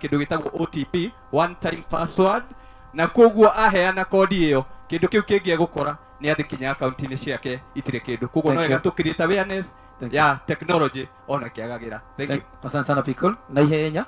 Kĩndũ gĩtagwo OTP, one time password, na koguo aheana kodi ĩyo, kĩndũ kĩu kĩngĩ egũkora nĩ athikinya akaunti-inĩ ciake itirĩ kĩndũ. Koguo no Thank wega you. tũ create awareness Thank you. ya technology ona kĩagagĩra. Thank you. Asante sana people. Na ihenya.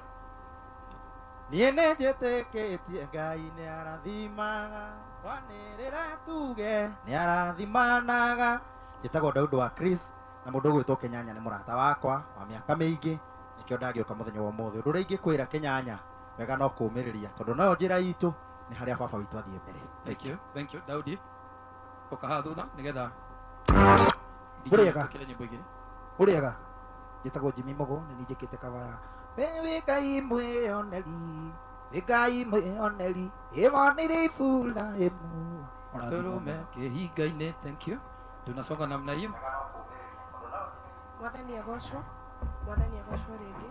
Niĩ nĩ njĩtĩkĩtie Ngai nĩ arathimaga, twanĩrĩra tuge nĩ arathimanaga. Njĩtagwo Daudi wa Chris, na mũndũ ũgwĩtwo Kĩnyanya nĩ mũrata wakwa wa mĩaka mĩingĩ, nĩkĩo ndagĩũka mũthenya wa ũmũthĩ. Ũndũ ũrĩa ingĩkwĩra Kĩnyanya, wega no kũũmĩrĩria, tondũ noyo njĩra itũ nĩ harĩa baba witũ athiĩ mbere. Thank you. Thank you. Daudi. Ũka haha thutha nĩgetha Mũrĩega. Tũkĩre nyĩmbo igĩrĩ. Ũrĩega, njĩtagwo Jimmy Mũgũ, nĩ niĩ njĩkĩte cover ya We wĩ Ngai mwĩoneri, wĩ Ngai mwĩoneri, ĩwonire Iburahĩmu. Ũrathimwo Tũrũme mũno. kĩhinga-inĩ. Thank you. Tunasonga namna hiyo. Mwathani agocwo, Mwathani agocwo rĩngĩ.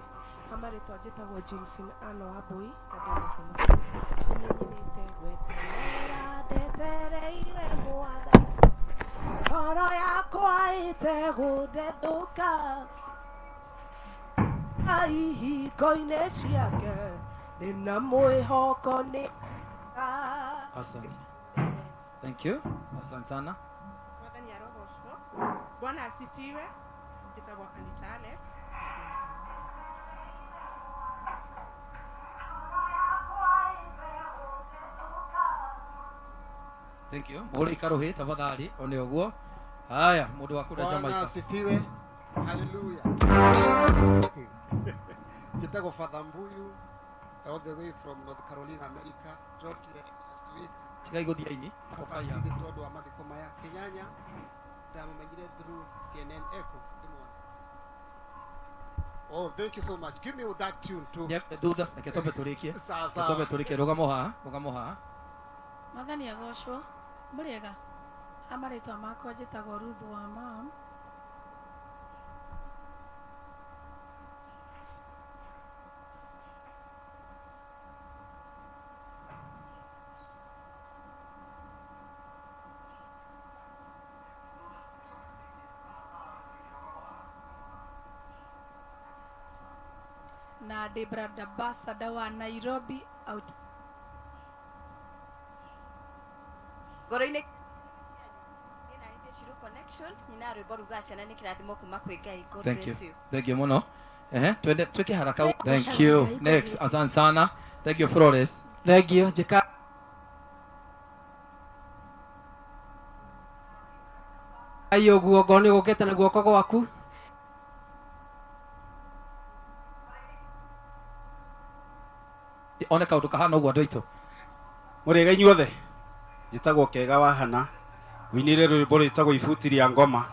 Ha marĩtwa njĩtagwo Jilfin Ann Wambui na ndĩ mũhonokia. Niĩ nyinĩte gweterera ndetereire Mwathani, ngoro yakwa ĩtegũthethũka ihingo-inĩ ciake, ndĩna mwĩhoko nĩ. Asante. Thank you. Asante sana. Mwathani arogocwo. Bwana asifiwe. Njĩtagwo Anita Alex. Thank you. Mũhũre ikarũhĩ tafadhali one ũguo. Haya, mũndũ wa kũrĩa Bwana Jamaica. asifiwe. Haleluya. Njĩtagwo Father Mbuyu all the way from North Carolina, America. Njokire last week. Tigai gũthiĩ aini. Purposely tondũ wa mathiko maya. Kĩnyanya ndamũmenyire through CNN Echo. Ndĩmuone. Oh, thank you so much. Give me that tune too. Thutha, reke twambe tũrĩkie. Sawa Reke twambe sawa. tũrĩkie. Rũgamo haha, rũgamo haha. Mwathani agocwo. Mũrĩega. Ha marĩtwa makwa njĩtagwo Ruth wa mam. Na ndĩ brand ambassador wa Nairobi out. Ngoro-inĩ Shiru Connection nyina rwĩmbo rugaga ciana nĩ kĩrathimo kuma kwĩ Ngai. God Thank you. bless you. Thank you mũno. Ehe, twende twĩke haraka. Thank you. Next, asante sana. Thank you Flores. Thank you. Njĩka ai ũguo ngorwo nĩ ũgũkĩte na guoko gwaku. One kaũndũ kahana ũguo andũ aitũ. Mũrĩega inyuothe, njĩtagwo Kega wa Hana, ngũinĩre rwĩmbo rwĩtagwo ibuti rĩa ngoma.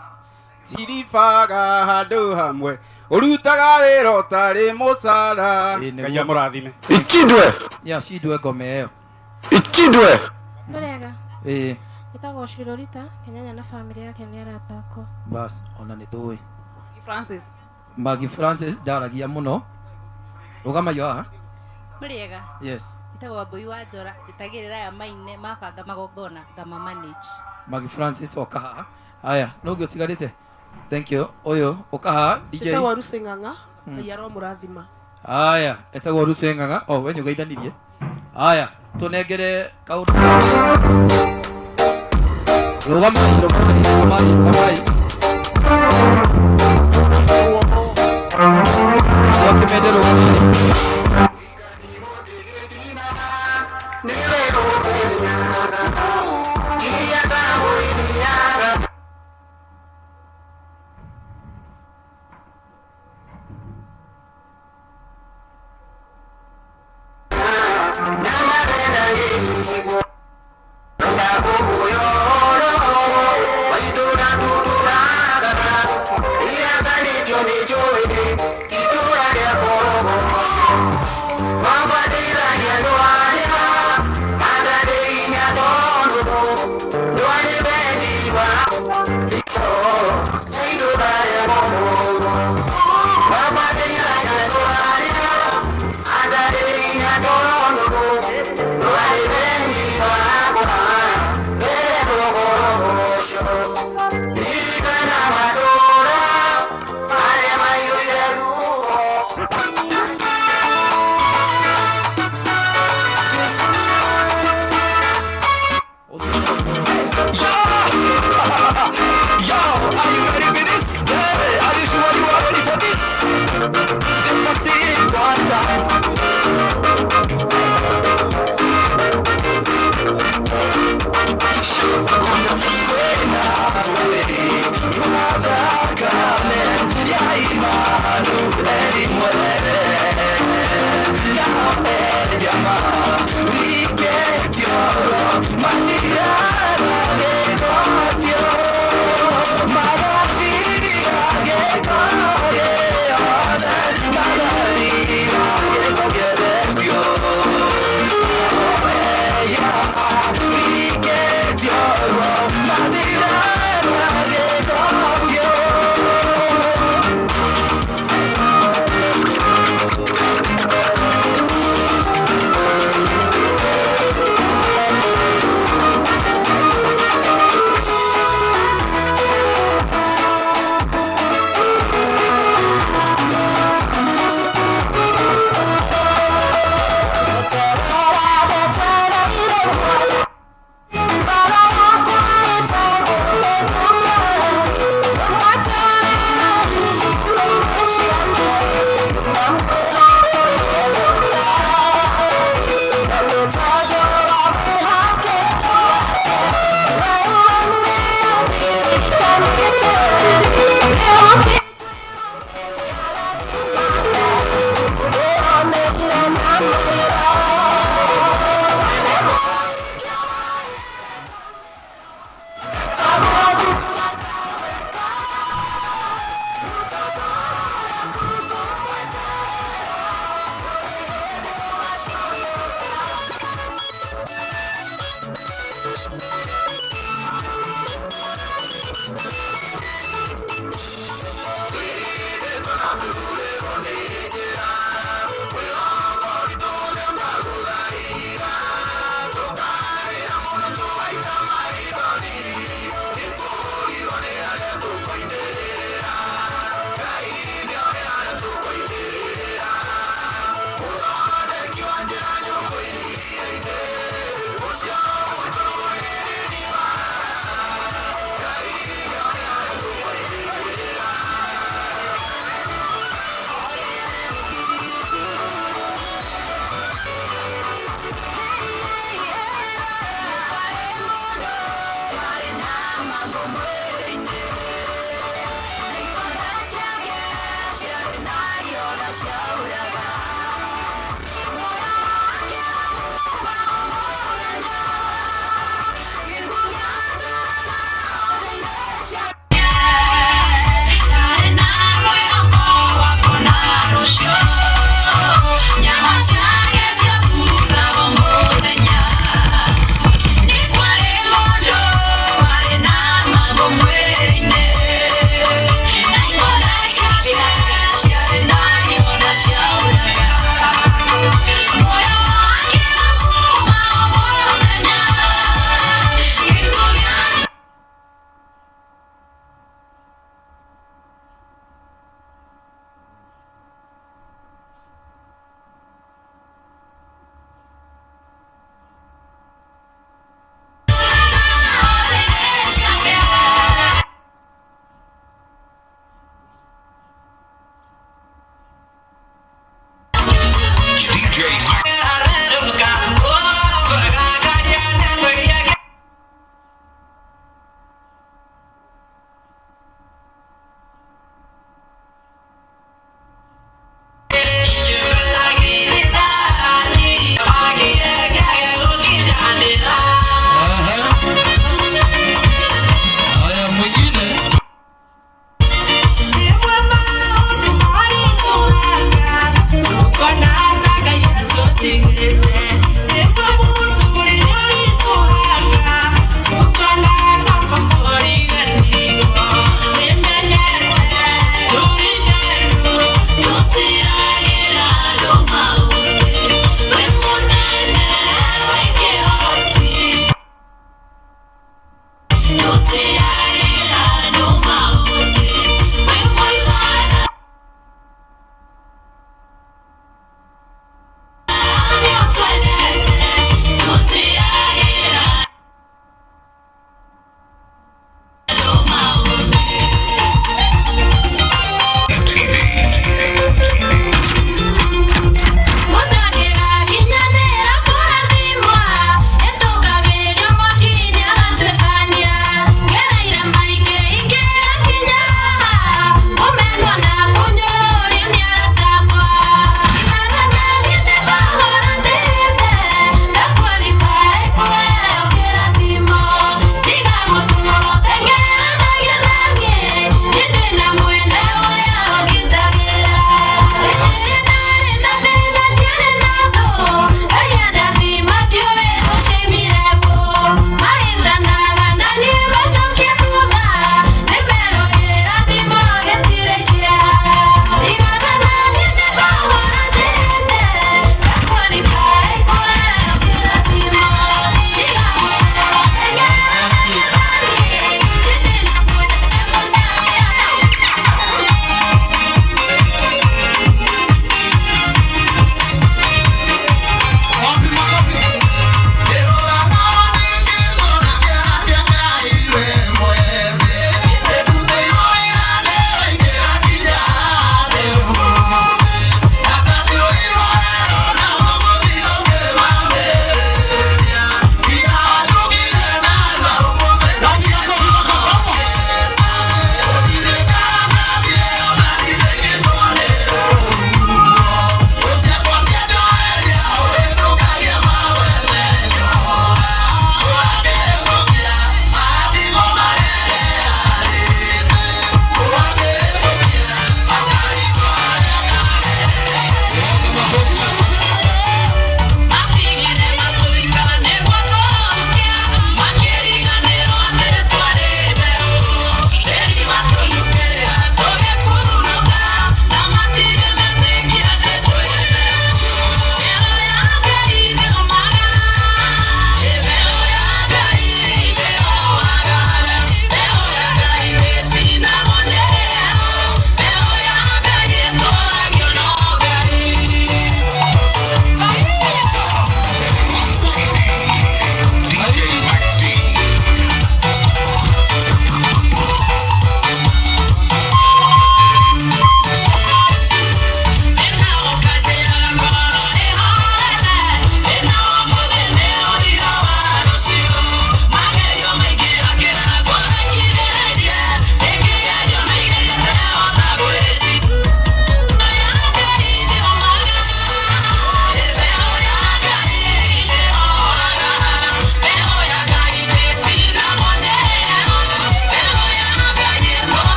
Tiribaga handũ hamwe, ũrutaga wĩra ũtarĩ mũcara. Ngai amũrathime. Ichindwe. Ya shindwe ngoma ĩyo. Ichindwe. Mũrĩega. Ĩĩ. Njĩtagwo Shirorita Kenyanya na bamĩrĩ yake nĩ arata akwa. Bas, ona nĩ tũĩ. Francis. Maggie Francis ndaragia mũno. Rũgama yo haha. Mũrĩega. Yes. Njĩtagwo Wambui wa Njora, njĩtagĩrĩra aya maine mabanga magongona ngama manage. Maggie Francis oka haha. Haya, nũ ũngĩ ũtigarĩte? Thank you. Ũyũ ũka haha DJ. Njĩtagwo Lucy Ng'ang'a, Ngai aromũrathima. Haya, etagwo Lucy Ng'ang'a. Oh, we nĩũgeithanirie. Haya, tũnengere kaũndũ. Rũgamai, rũgamai, rũgamai, rũgamai. Wakĩmende rũgamai. Baba,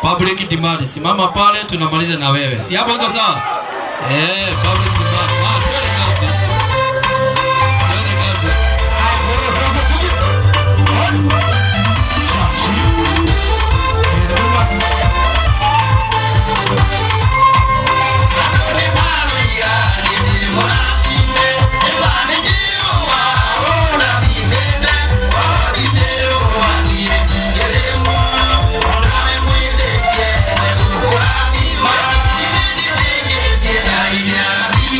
Public demand. Simama pale tunamaliza na wewe. Si hapo iko sawa? Eh, public demand. Ah, twende kazi. Twende kazi. Yeah.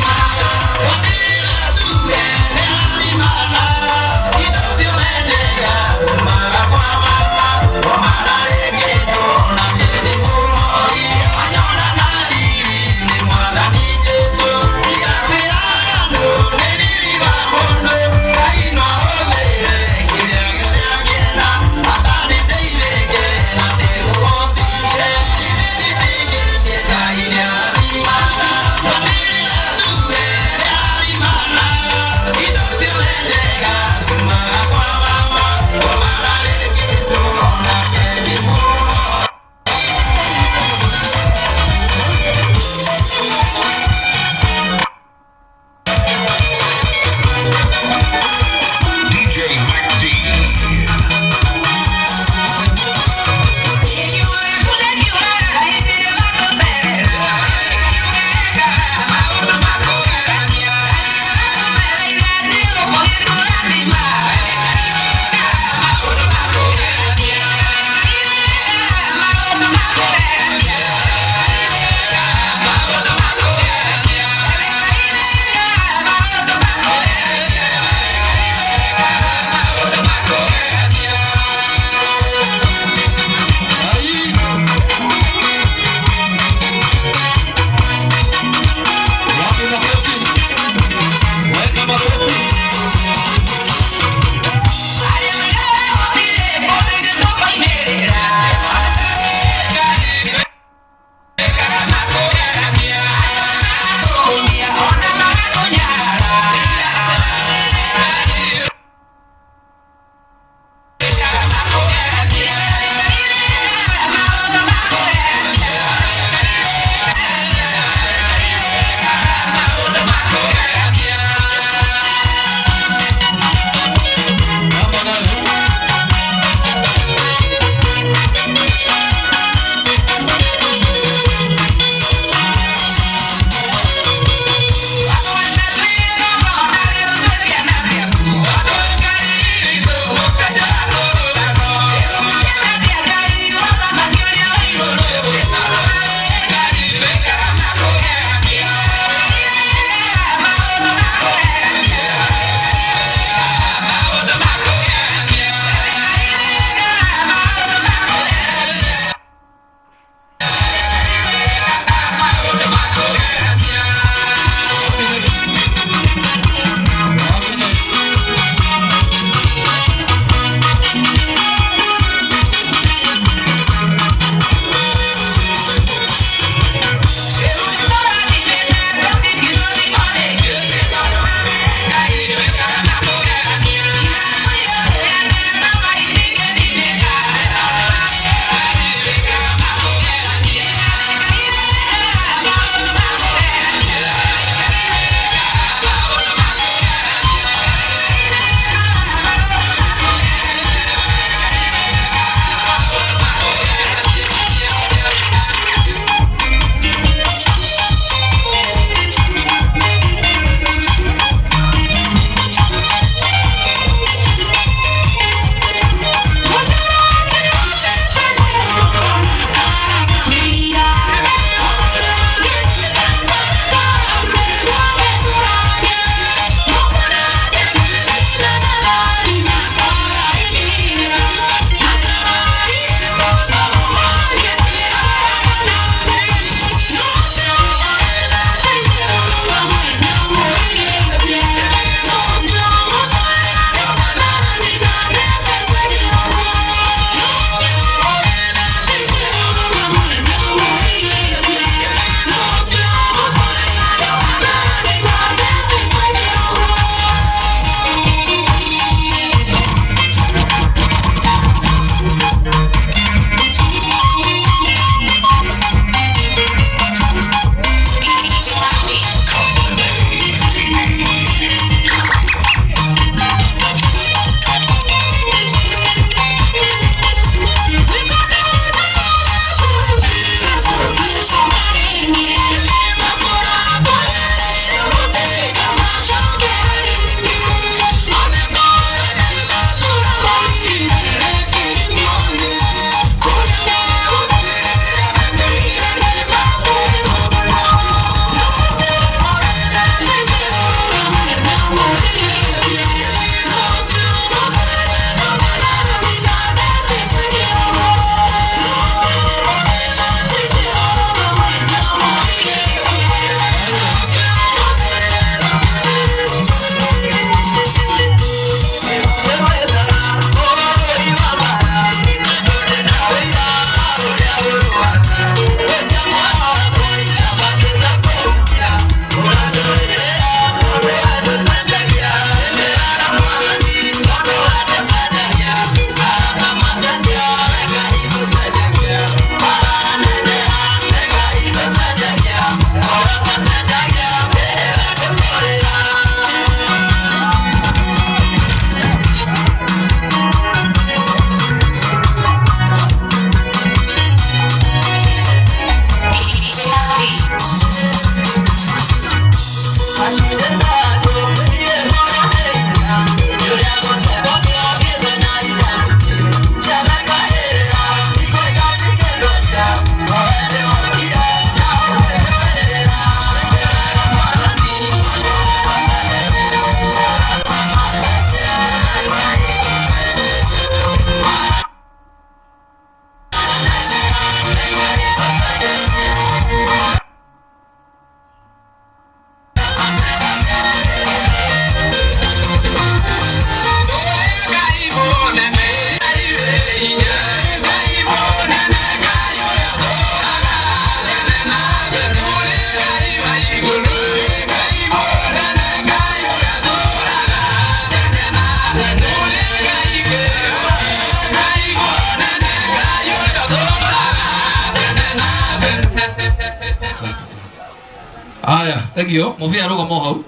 Thank you. Mũbĩa rũgama o hau.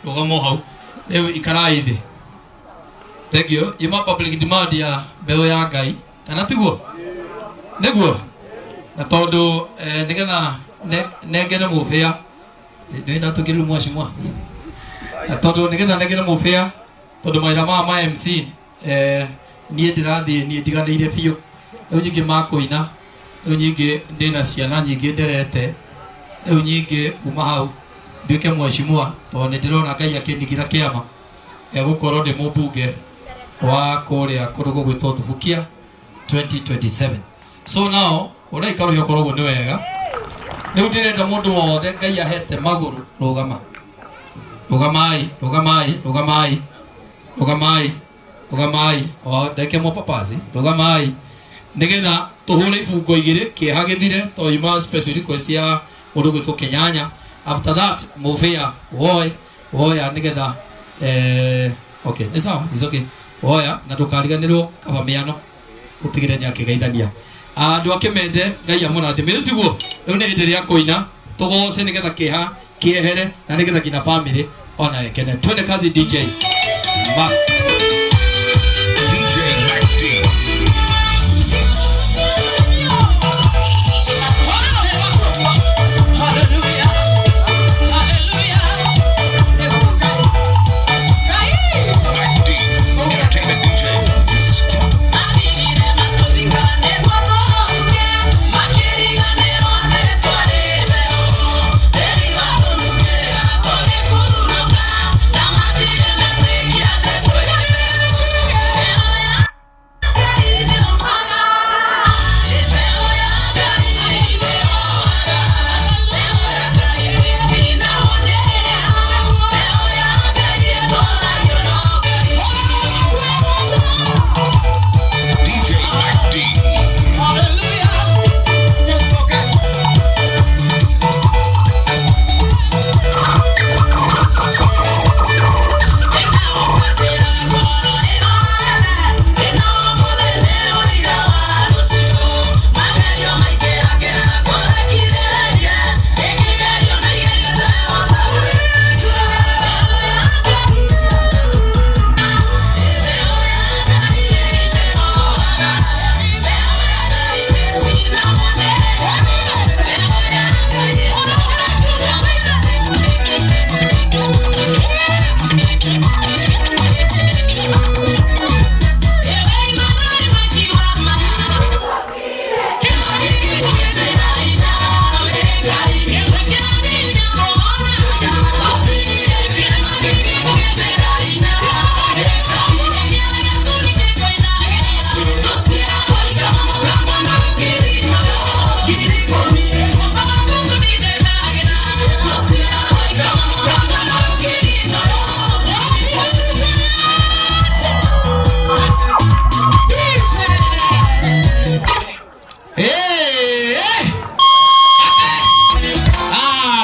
Rũgama o hau. Rĩu ikarai thĩ. Thank you. Yuma public demand ya mbeũ ya Ngai. Kana tiguo? Nĩguo? Na tondũ nĩgetha nengere mũbĩa nĩ ndatũkĩrĩru mwacimwa. Na tondũ nĩgetha nengere mũbĩa tondũ mawĩra maya ma MC niĩ ndĩrathiĩ niĩ ndiganĩire biũ. Rĩu nyingĩ makũina, rĩu nyingĩ ndĩna ciana nyingĩ nderete, rĩu nyingĩ kuma hau nduĩke mwecimwa tondũ nĩ ndĩrona Ngai akĩndigĩra kĩama gĩa gũkorwo ndĩ mũmbunge wa kũrĩa kũndũ gũgwĩtwo Thubukia 2027. So now ũrĩa ikarũhio korwo nĩ wega. Rĩu ndĩrenda mũndũ wothe Ngai ahete magũrũ rũgama. Rũgamai, rũgamai, rũgamai, rũgamai, rũgamai, o ndeke mũpapazi, rũgamai nĩgetha tũhũre ibungo igĩrĩ kĩeha gĩthire tondũ yuma special request ya mũndũ gwĩtwo Kenyanya. After that mũbĩa woe woya nĩgetha okay nĩ sawa, it's okay, woya na ndũkariganĩrwo kaba mĩano ũtigĩre nĩ akĩgeithania andũ a Kĩmende. Ngai amũrathime. Rĩu tiguo rĩu nĩ hĩndĩ rĩa kũina tũgoce nĩgetha kĩeha kĩehere na nĩgetha nginya family ona ĩkene. Twende kazi DJ Mark. DJ Mac D. Mac D. Entertainment DJ. DJ Mac D.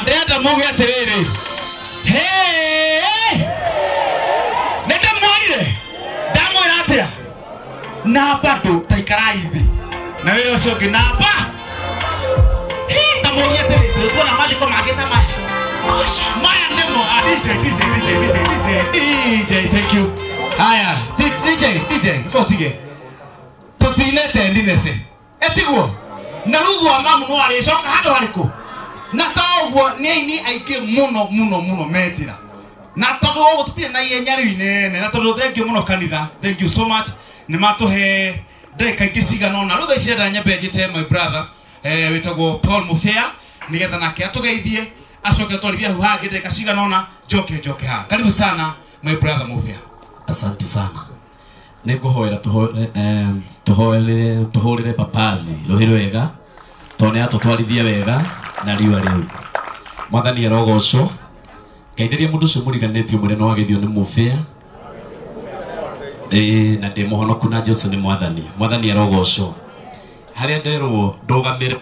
Ndĩrenda muge atĩrĩrĩ, nĩ ndĩmwĩrire ndamwĩra atĩa na bado taikarai thĩ na wĩra ũcio ũngĩ namba ta mũrie atĩrĩ tuona maandĩko mangĩ ta maya maya nĩmo. DJ DJ DJ DJ DJ DJ, thank you. Haya DJ DJ tũtige tũtinete ndinete etiguo na ruthu wa mamu no arĩcoka handũ harĩkũ na ta ũguo nĩ aini aingĩ mũno mũno mũno me njĩra na tondũ ũguo tũtirĩ na ihenya rĩu inene na tondũ thank you mũno kanitha, thank you so much nĩ matũhe ndagĩka ingĩ cigana ũna. Rĩu thaa ici ndĩrenda nyambe njĩte my brother wĩtagwo Paul Mũbĩa nĩgetha nake atũgeithie acoke atwarithie hau hangĩ ndagĩka cigana ũna njoke njoke haha. Karibu sana my brother Mũbĩa. Asante sana. Nĩngũhoera tũhoere tũhũrĩre papazi rũhĩ rwega tondũ nĩ atũtwarithia wega na riũa rĩu. Mwathani arogocwo. Ngeithĩria mũndũ ũcio mũriganĩtio mwĩre no ageithio nĩ mũbĩa. Na ndĩ mũhonoku na Jesũ nĩ mwathani. Mwathani arogocwo. Harĩa nderwo ndũgamĩre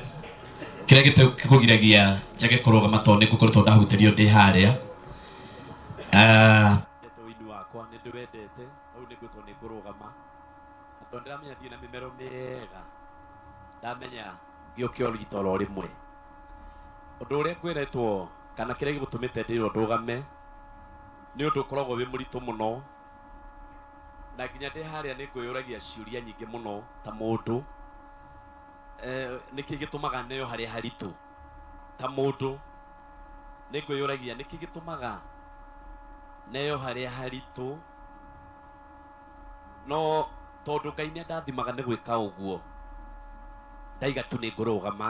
kĩrĩa gĩkũgiragia njage kũrũgama tondũ nĩ ngũkoretwo ndahutĩrio ndĩ harĩa. Ũini wakwa nĩ ndĩwendete rĩu nĩ ngwĩtwo nĩ ngũrũgama na tondũ ndĩramenya ndirĩ na mĩmero mĩega ndamenya ngĩũke ũrigito oro rĩmwe. Ũndũ ũrĩa ngwĩretwo kana kĩrĩa gĩgũtũmĩte ndĩrwo ndũgame nĩ ũndũ ũkoragwo wĩ mũritũ mũno na nginya ndĩ harĩa nĩ ngwĩyũragia ciũria nyingĩ mũno ta mũndũ eh, nĩkĩ gĩtũmaga neo harĩa haritũ ta mũndũ nĩ ngwĩyũragia nĩkĩ gĩtũmaga neo harĩa haritũ no tondũ Ngai nĩ andathimaga nĩ gwĩka ũguo ndaiga tu nĩ ngũrũgama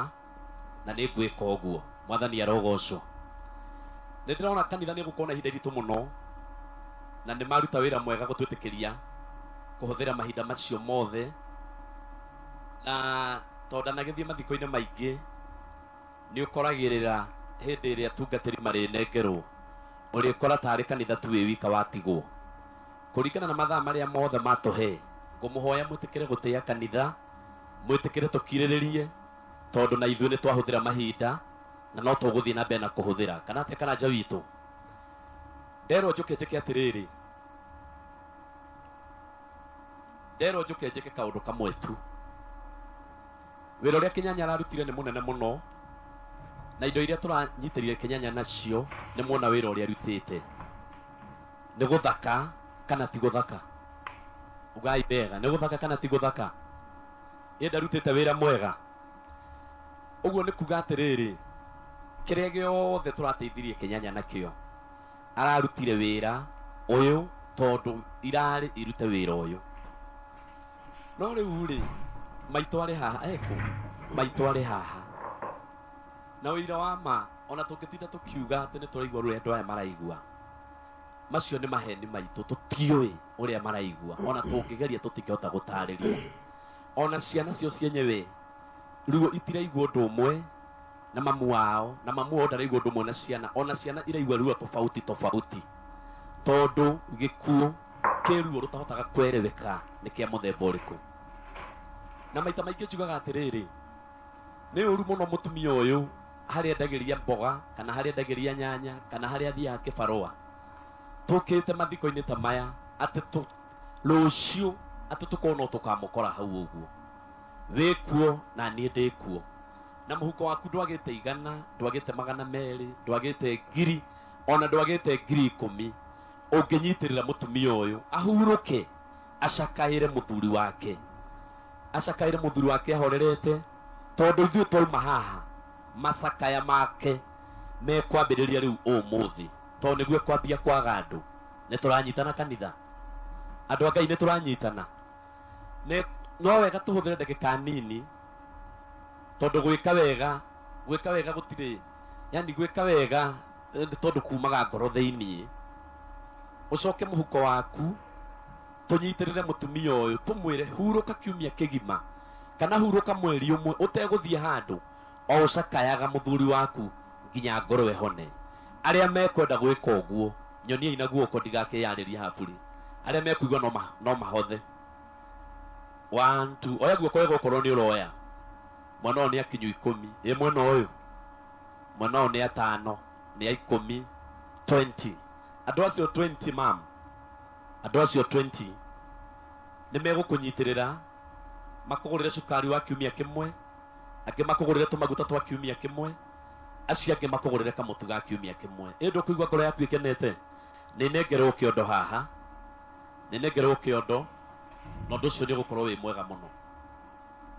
na nĩ ngwĩka ũguo mwathani arogocwo nĩ ndĩrona kanitha nĩ gũkorwo na ihinda iritũ mũno na nĩ maruta wĩra mwega gũtwĩtĩkĩria kũhũthĩra mahinda macio mothe na tondũ ndanagĩthiĩ mathiko-inĩ maingĩ nĩ ũkoragĩrĩra hĩndĩ ĩrĩa atungatĩri marĩnengerwo ũrĩkora tarĩ kanitha tu wĩ wika watigwo kũringana na mathaa marĩa mothe matũhe ngũmũhoya mwĩtĩkĩre gũtĩĩa kanitha mwĩtĩkĩre tũkirĩrĩrie tondũ na ithuĩ nĩ twahũthĩra mahinda na no tũgũthiĩ na mbere na kũhũthĩra kana atĩa karanja witũ nderwo njũke njĩke atĩrĩrĩ nderwo njũke njĩke kaũndũ kamwe tu wĩra ũrĩa kĩnyanya ararutire nĩ mũnene mũno na indo iria tũranyitĩrire kĩnyanya nacio nĩ muona wĩra ũrĩa arutĩte nĩ gũthaka kana ti gũthaka ugai wega nĩ gũthaka kana ti gũthaka ĩ ndarutĩte wĩra mwega ũguo nĩ kuga atĩrĩrĩ kĩrĩa gĩothe tũrateithirie kĩnyanya nakĩo ararutire wĩra ũyũ tondũ irarĩ irute wĩra ũyũ no rĩu rĩ maitũ arĩ haha ekũ maitũ arĩ haha na ũira wa ma ona tũngĩtinda tũkiuga atĩ nĩ tũraigua rũrĩa andũ aya maraigua macio nĩ maheni maitũ tũtiũĩ ũrĩa maraigua ona tũngĩgeria tũtingĩhota gũtarĩria ona ciana cio cienyewe ruo itiraigua ũndũ ũmwe na mamu wao na mamu wao ndaraigua ũndũ ũmwe na ciana ona ciana iraigua ruo tofauti tofauti tondũ gĩkuũ kĩ ruo rũtahotaga kwereweka nĩ kĩa mũthemba ũrĩkũ na maita maingĩ njugaga atĩrĩrĩ nĩ ũru mũno mũtumia ũyũ harĩa endagĩria mboga kana harĩa endagĩria nyanya kana harĩa athiaga kĩbarũa tũkĩte mathiko-inĩ ta maya atĩ rũciũ atĩ tũkorwo no tũkamũkora hau ũguo wĩ kuo na niĩ ndĩ kuo na mũhuko waku ndwagĩte igana ndwagĩte magana merĩ ndwagĩte ngiri ona ndwagĩte ngiri ikũmi ũngĩnyitĩrĩra mũtumia ũyũ ahurũke acakaĩre mũthuri wake acakaĩre mũthuri wake ahorerete tondũ ithuĩ twauma haha macakaya make mekwambĩrĩria rĩu ũmũthĩ tondũ nĩguo kwambia kwaga andũ nĩ tũranyitana kanitha andũ a Ngai nĩ tũranyitana nĩ no wega tũhũthĩre ndagĩka nini tondũ gwĩka wega gwĩka wega gũtirĩ yani gwĩka wega eh, nĩ tondũ kumaga ngoro thĩiniĩ ũcoke mũhuko waku tũnyitĩrĩre mũtumia ũyũ tũmwĩre hurũka kiumia kĩgima kana hurũka mweri ũmwe ũtegũthiĩ handũ o ũcakayaga mũthuri waku nginya ngoro ĩhone arĩa mekwenda gwĩka ũguo nyoniai na guoko ndigakĩyarĩria haburi arĩa mekũigua no, ma, no mahothe One, two. Oya guoko wega okorwo nĩ ũroya mwena ũyũ nĩ akinyu ikũmi ĩ mwena ũyũ mwena ũyũ nĩ atano nĩ a ikũmi 20 andũ acio 20 mam andũ acio 20 nĩ megũkũnyitĩrĩra makũgũrĩre cukari wa kiumia kĩmwe angĩ makũgũrĩre tũmaguta twa kiumia kĩmwe acio angĩ makũgũrĩre kamũtu ga kiumia kĩmwe ĩ ndũkũigua ngoro yaku ĩkenete nĩ nengerwo kĩondo haha nĩ nengerwo kĩondo na ũndũ ũcio nĩ ũgũkorwo wĩ mwega mũno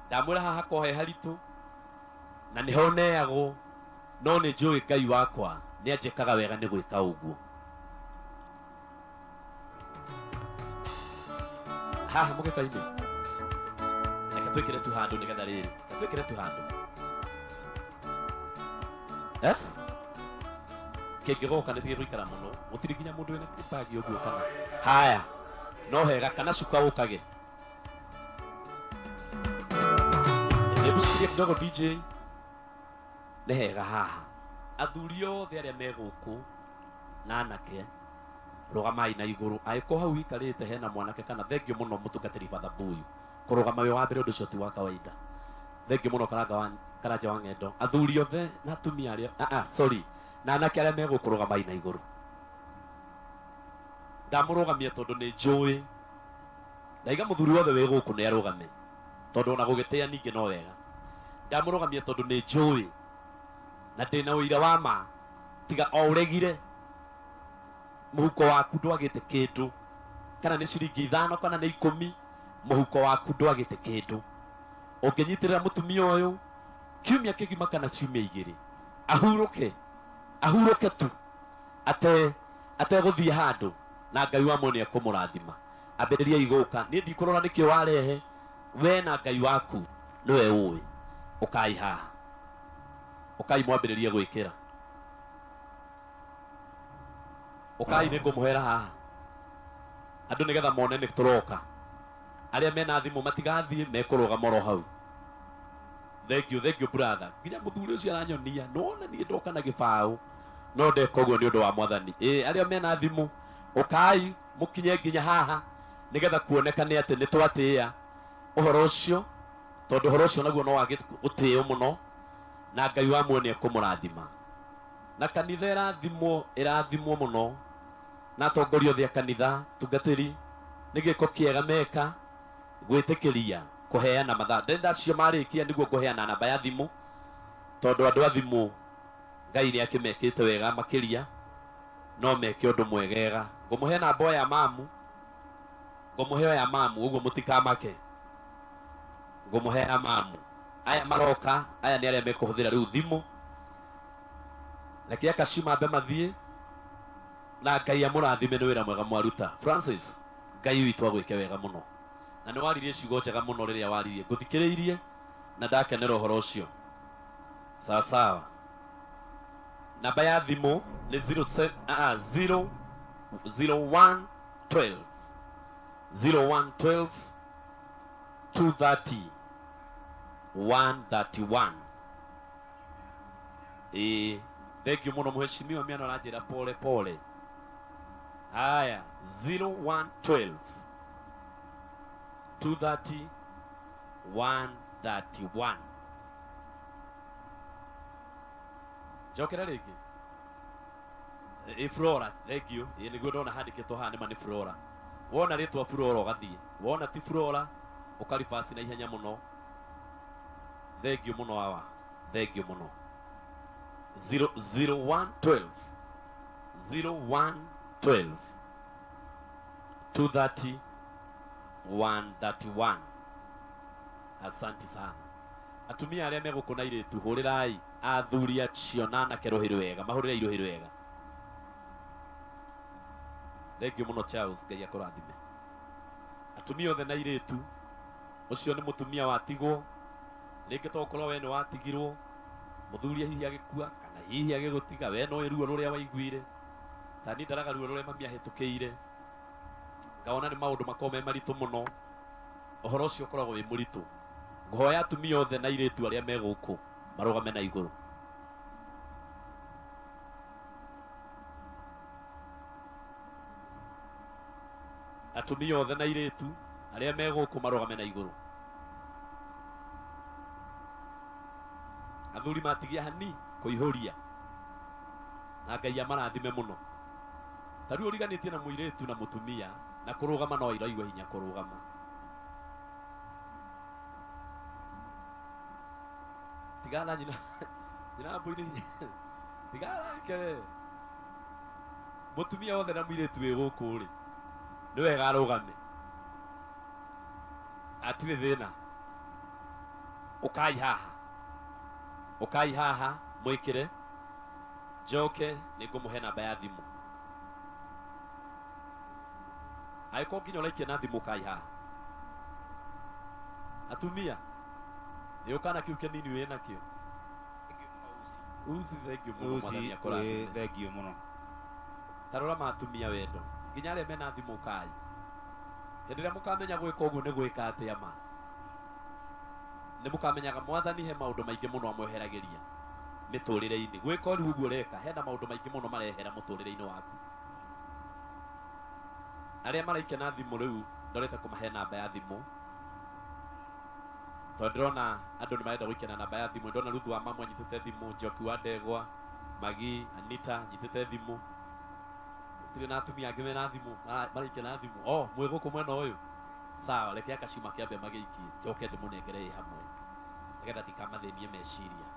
ndamwĩra haha hakorwo he haritũ na nĩho neagwo no nĩ njũĩ ngai wakwa nĩ anjĩkaga wega nĩ gwĩka ũguo haha mũgeka-inĩ reke twĩkĩre tu handũ nĩgetha rĩrĩ reke twĩkĩre tu handũ eh kĩngĩgoka nĩ gĩgũikara mũno gũtirĩ nginya mũndũ wĩna bagi ũguo kana haya no hega kana cuka ũkage hebu shikilia kidogo DJ nĩ hega haha athuri othe arĩa me gũkũ na anake rũgamai na igũrũ angĩkorwo hau wikarĩte hena mwanake kana thengio mũno mũtungatĩri Father Mbuyu kũrũgama wĩ wa mbere ũndũ ũcio ti wa kawaida thengio mũno karanga wa karanja wa ng'endo athuri othe na atumia arĩa ah, ah, sorry na anake arĩa me gũkũ rũgamai na igũrũ ndamũrũgamia tondũ nĩ njũĩ ndaiga mũthuri wothe wĩ gũkũ nĩ arũgame tondũ ona gũgĩtĩa ningĩ no wega ndamũrũgamia tondũ nĩ njũĩ Na ndĩna ũira wa ma tiga o ũregire mũhuko waku ndwagĩte kĩndũ kana nĩ ciringi 5 kana nĩ 10 mũhuko waku ndwagĩte kĩndũ ũngĩnyitĩrĩra mũtumia ũyũ kiumia kĩgima kana ciumia 2 ahurũke ahurũke tu ate ategũthiĩ handũ na Ngai wa mwene ekũmũrathima ambĩrĩria igũka niĩ ndikũrora nĩkĩ warehe we na Ngai waku nĩwe ũĩ ũkai haha ũkai mwambĩrĩrie gwĩkĩra ũkai nĩngũmũhera haha andũ nĩgetha mone nĩ tũroka arĩa mena thimũ matigathiĩ mekũrũgama oro hau. Thank you brother. Nginya mũthuri ũcio aranyonia nĩwona niĩ ndoka na gĩbaũ no ndeka ũguo nĩ ũndũ wa mwathani. Arĩa mena thimũ ũkai mũkinye nginya haha nĩgetha kuonekane atĩ nĩ twatĩĩa ũhoro ũcio tondũ ũhoro ũcio naguo no wage gũtĩĩo mũno na Ngai wa muoyo nĩekũmũrathima. Na kanitha ĩrathimwo mũno na atongoria othe a kanitha tungatĩri nĩ gĩko kĩega meka gwĩtĩkĩria kũheana mathaa. Ndenda acio marĩkia nĩguo ngũheana namba ya thimũ tondũ andũ a thimũ Ngai nĩ akĩmekĩte wega makĩria no meke ũndũ mwegega. Ngũmũhe namba ya mamu, ngũmũhe ya mamu ũguo mũtikamake. Ngũmũhe ya mamu. Aya maroka aya nĩ arĩa mekũhũthĩra rĩu thimũ reke akacio mambe mathiĩ na Ngai amũrathime nĩ wĩra mwega mwaruta. Francis, Ngai witũ agwĩke wega mũno na nĩ waririe ciugo njega mũno rĩrĩa waririe ngũthikĩrĩirie na ndakenera ũhoro ũcio. Sawa sawa. Namba ya thimũ nĩ 0 01 12 01 12 230 131. Thank you mũno mheshimiwa miano aranjĩra pole pole. Haya 01 12 230 131. Njokera rĩngĩ. Flora, thank you. Nĩguo ndona handĩkĩtwo haha nĩma nĩ Flora. Wona rĩtwa Flora ũgathiĩ. Wona ti Flora ũkaribasi na ihenya mũno. Thank you mũno awa. Thank you mũno. 01 12 01 12 230 131. Asante sana. Atumia arĩa megũkũ na airĩtu hũrĩrai athuri acio na anake rũhĩ rwega, mahũrĩre rũhĩ rwega. Thank you mũno Charles, Ngai akũrathime. Atumia othe na airĩtu, ũcio nĩ mũtumia watigwo, rĩngĩ to ũkorwo we nĩ watigirwo, mũthuri hihi agĩkua kana hihi agĩgũtiga, we no ruo rũrĩa waiguire. Ta niĩ ndaraga ruo rũrĩa mami ahĩtũkĩire, ngawona nĩ maũndũ makoragwo me maritũ mũno, ũhoro ũcio ũkoragwo wĩ mũritũ. Ngũhoya atumia othe na airĩtu arĩa me gũkũ marũgame na igũrũ. Atumia othe na airĩtu arĩa me gũkũ marũgame na igũrũ. Athuri matigia hani kũihũria na Ngai amarathime mũno. Ta rĩu ũriganĩtie na mũirĩtu na mũtumia na kũrũgama no iraigua hinya kũrũgama. Tigana nyina nyina mbũi tigana nake we. Mũtumia wothe na mũirĩtu wĩ gũkũ rĩ nĩ wega arũgame, atirĩ thĩna. Ũkai haha, ũkai haha mwĩkĩre, njoke nĩngũmũhe namba ya thimũ. Angĩkorwo nginya ũraikia na thimũ ũkai haha. Atumia nĩ ũkana kĩu kĩnini wĩ nakĩo. Uci thank you mũno, mwathani akũrathime. Thank you mũno. Ta rora matumia wendo nginya arĩa mena thimũ ũkai. Hĩndĩ ĩrĩa mũkamenya gwĩka ũguo nĩ gwĩka atĩa ma nĩ mũkamenyaga mwathani he maũndũ maingĩ mũno amweheragĩria mĩtũrĩre-inĩ. Gwĩka rĩu ũguo ũreka hena maũndũ maingĩ mũno marehera mũtũrĩre-inĩ waku. Arĩa maraikia na thimũ rĩu ndorete kũmahe namba ya thimũ tondũ ndĩrona andũ nĩ marenda gũikia na namba ya thimũ. Ndona Ruth wa mamu anyitĩte thimũ, Njoki wa Ndegwa, Magi, Anita nyitĩte thimũ. Gũtirĩ na atumia angĩ mena thimũ maraikia na thimũ. Oh, mwĩ gũkũ mwena ũyũ. Sawa, reke akacima kĩambe magĩikie njoke ndĩmũnengere ĩ hamwe nĩgetha ndikamathĩnie meciria.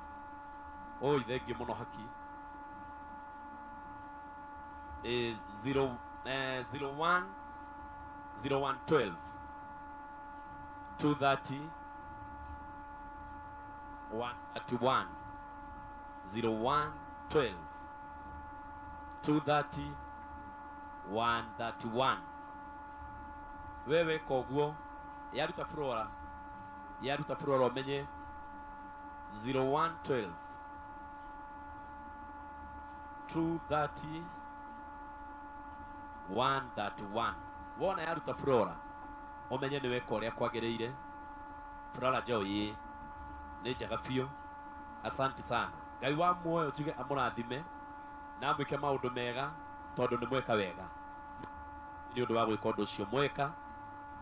Oi, thengiũ mũno haki. 0 01 0112 230 131 0112 230 131. We weka ũguo, yaruta flora, yaruta flora ũmenye 0112 230 131. Wona yaruta flora ũmenye nĩ weka ũrĩa kwagĩrĩire. Flora Joy nĩ njega biũ. Asante sana. Ngai wa muoyo njuge amũrathime na amwĩke maũndũ mega, tondũ nĩ mweka wega nĩ ũndũ wa gwĩka ũndũ ũcio mweka.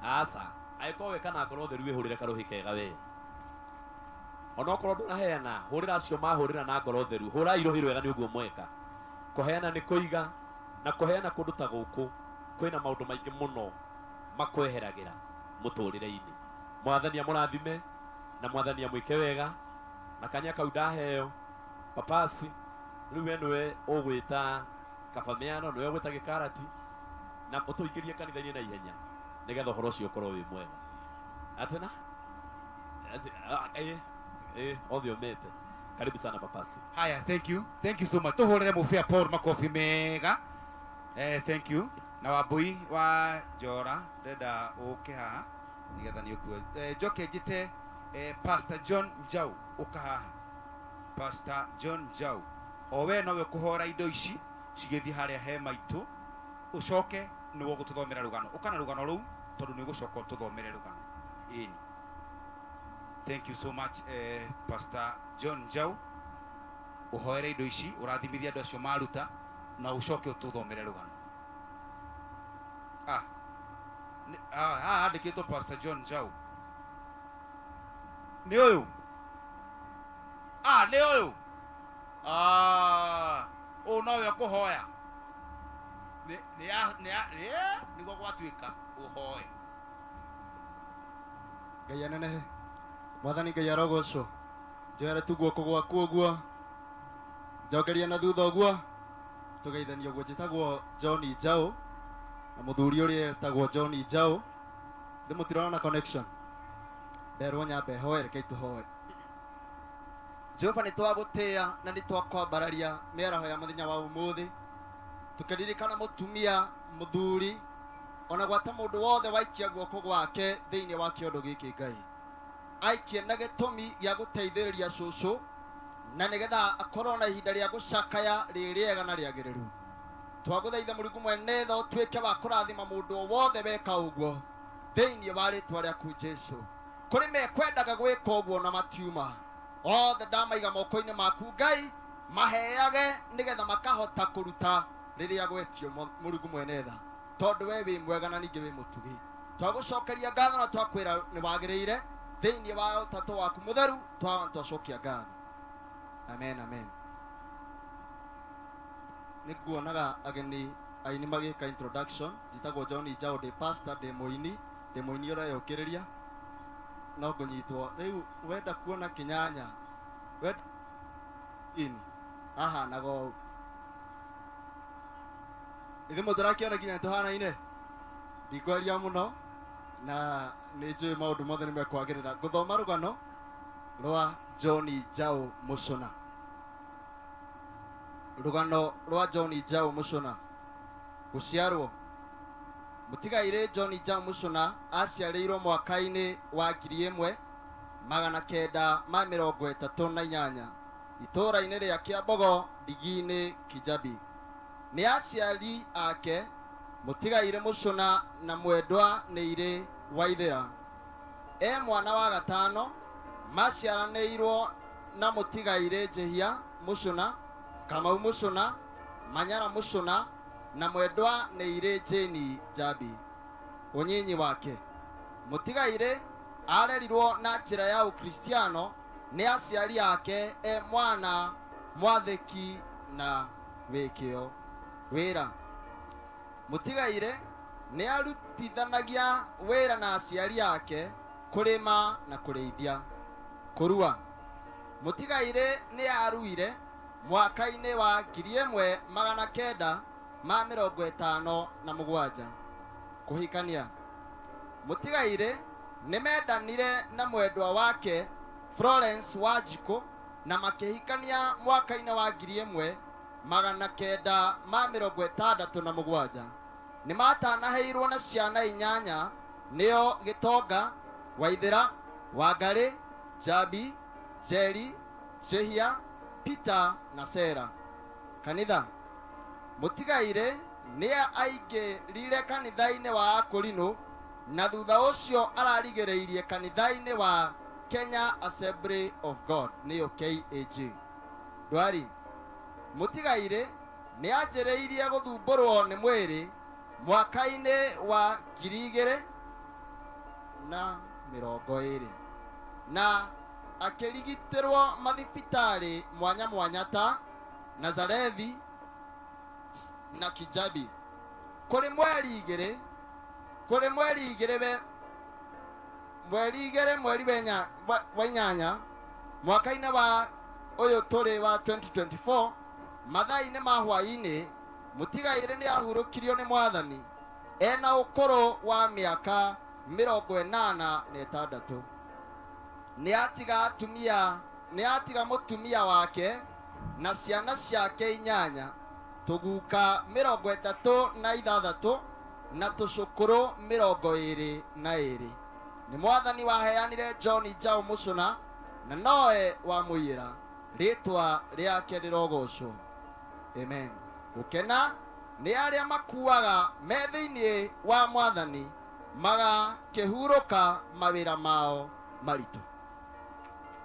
Aca, angĩkorwo weka na ngoro theru, wĩhũrĩre karũhĩ kega we. Onokorwo ndũnaheana, hũrĩra acio mahũrĩra na ngoro theru. Hũrai rũhĩ rwega nĩ ũguo mweka. Kũheana nĩ kũiga, na kũheana kũndũ ta gũkũ kwĩna maũndũ maingĩ mũno makweheragĩra mũtũrĩre-inĩ. Mwathani amũrathime na mwathani amwĩke wega. Na kanya kau ndaheo papasi, rĩu we nĩwe ũgwĩta kabamiano, nĩwe ũgwĩta gĩkarati, na ũtũingĩrie kanitha-inĩ na ihenya nĩgetha ũhoro ũcio ũkorwo wĩ mwega. Atena othe ũmĩte. Karibu sana papasi. Haya, thank you. Thank you so much. Tuhurire mufia Paul makofi mega. Thank you. Na Wambui wa Njora, ndenda uke haha nigetha ni ukue. Njoke njite Pastor John Njau uka haha. Pastor John Njau. O we nowe kuhora indo ici cigĩthiĩ harĩa he maitũ, ũcoke nĩwe ũgũtũthomera rũgano. Ũka na rũgano rũu tondũ nĩ ũgũcoka ũtũthomere rũgano. Ĩni. Thank you so much, Pastor John Njau. Ũhoere indo ici, ũrathimithie andũ acio maruta, na ũcoke ũtũthomere rũgano. Haha handĩkĩtwo Pastor John Njau. Nĩ ũyũ? Nĩ ũyũ? Ũyũ nowe ũkũhoya. Nĩguo gwatuĩka ũhoe. Ngai anenehe. Mwathani Ngai arogocwo. Njoere tu guoko gwaku ũguo, njokeria na thutha ũguo, tũgeithanie ũguo. Njĩtagwo John Njau, na mũthuri ũrĩa etagwo John Njau. Ndĩ mũtirona connection. Nderwo nyambe hoe, reke tũhoe. Jehova, nĩ twagũtĩĩa na nĩ twakwambararia mĩaraho ya mũthenya wa ũmũthĩ, tũkĩririkana mũtumia, mũthuri, ona gwata mũndũ wothe waikia guoko gwake thĩinĩ wa kĩondo gĩkĩ. Ngai aikie na gĩtũmi gĩa gũteithĩrĩria cũcũ, na nĩgetha akorwo na ihinda rĩa gũcakaya rĩ rĩega na rĩagĩrĩru. Twagũthaitha Mũrungu mwene tha ũtuĩke wa kũrathima mũndũ o wothe weka ũguo thĩinĩ wa rĩtwa rĩaku Jesũ. Kũrĩ mekwendaga gwĩka ũguo na matiuma, othe ndamaiga moko-inĩ maku Ngai, maheage nĩgetha makahota kũruta rĩrĩa gwetio. Mũrungu mwene tha, tondũ we wĩ mwega na ningĩ wĩ mũtugi, twagũcokeria ngatho na twakwĩra nĩ wagĩrĩire. Thĩinĩ wa ũtatũ waku mũtheru twacokia ngatho. Amen, amen. Nĩ nguonaga ageni aini magĩka introduction. Njĩtagwo John Njau, ndĩ pastor, ndĩ mũini, ndĩ mũini ũreyũkĩrĩria, no ngũnyitwo rĩu. Wenda kuona kĩnyanya wenda ini ahanaga ũũ, ithuĩ mũtũrakĩona nginya tũhanaine. Ndikwaria mũno na nĩ njũĩ maũndũ mothe nĩ mekwagĩrĩra. Ngũthoma rũgano rwa John Njau Mũcũna. Rũgano rwa John Njau Mũcũna. Gũciarwo. Mũtigairĩ John Njau Mũcũna aciarĩirwo mwaka-inĩ wa 1938 itũũra-inĩ rĩa Kĩambogo, Ndigi-inĩ, Kijabi. Nĩ aciari ake mũtigairĩ Mũcũna na mwendwa nĩ irĩ Waithĩra. E mwana wa gatano, maciaranĩirwo na mũtigairĩ Njĩhia Mũcũna, Kamau Mũcũna, Manyara Mũcũna na mwendwa nĩ irĩ Jane Njambi. Ũnyinyi wake. Mũtigairĩ arerirwo na njĩra ya ũkristiano nĩ aciari ake, e mwana mwathĩki na wĩ kĩo. Wĩra. Mũtigairĩ nĩ arutithanagia wĩra na aciari ake kũrĩma na kũrĩithia. Kũrua. Mũtigairĩ nĩ aruire mwaka-inĩ wa 1957. Kũhikania. Mũtigairĩ nĩ mendanire na mwendwa wake Florence Wanjikũ na makĩhikania mwaka-inĩ wa 1967. Nĩ matanaheirwo na ciana 8 nĩo Gĩtonga, Waithĩra, Wangarĩ, Njambi, Njeri, Njĩhia, Peter na Sera. Kanitha. Mũtigairĩ nĩ aingĩrire kanitha-inĩ wa Akũrinũ na thutha ũcio ararigĩrĩirie kanitha-inĩ wa Kenya Assembly of God nĩyo KAG. Ndwari. Mũtigairĩ nĩ anjĩrĩirie gũthumbũrwo nĩ mwĩrĩ mwaka-inĩ wa 2020 na akĩrigitĩrwo mathibitarĩ mwanya mwanya ta Nazarethi na Kijabi. Kũrĩ mweri igĩrĩ mweri wa inyanya mwaka-inĩ wa ũyũ tũrĩ wa 2024 mathaa-inĩ ma hwaĩ-inĩ Mũtigairĩ nĩ ahurũkirio nĩ Mwathani ena ũkũrũ wa mĩaka 86. Nĩ atiga mũtumia wake na ciana ciake 8, tũguka 36 na tũcũkũrũ 22. Nĩ Mwathani waheanire John Njau Mũcũna na noe wamũiyĩra. Rĩtwa rĩake rĩrogocwo. Amen. Gũkena nĩ arĩa makuaga me thĩinĩ wa Mwathani magakĩhurũka mawĩra mao maritũ.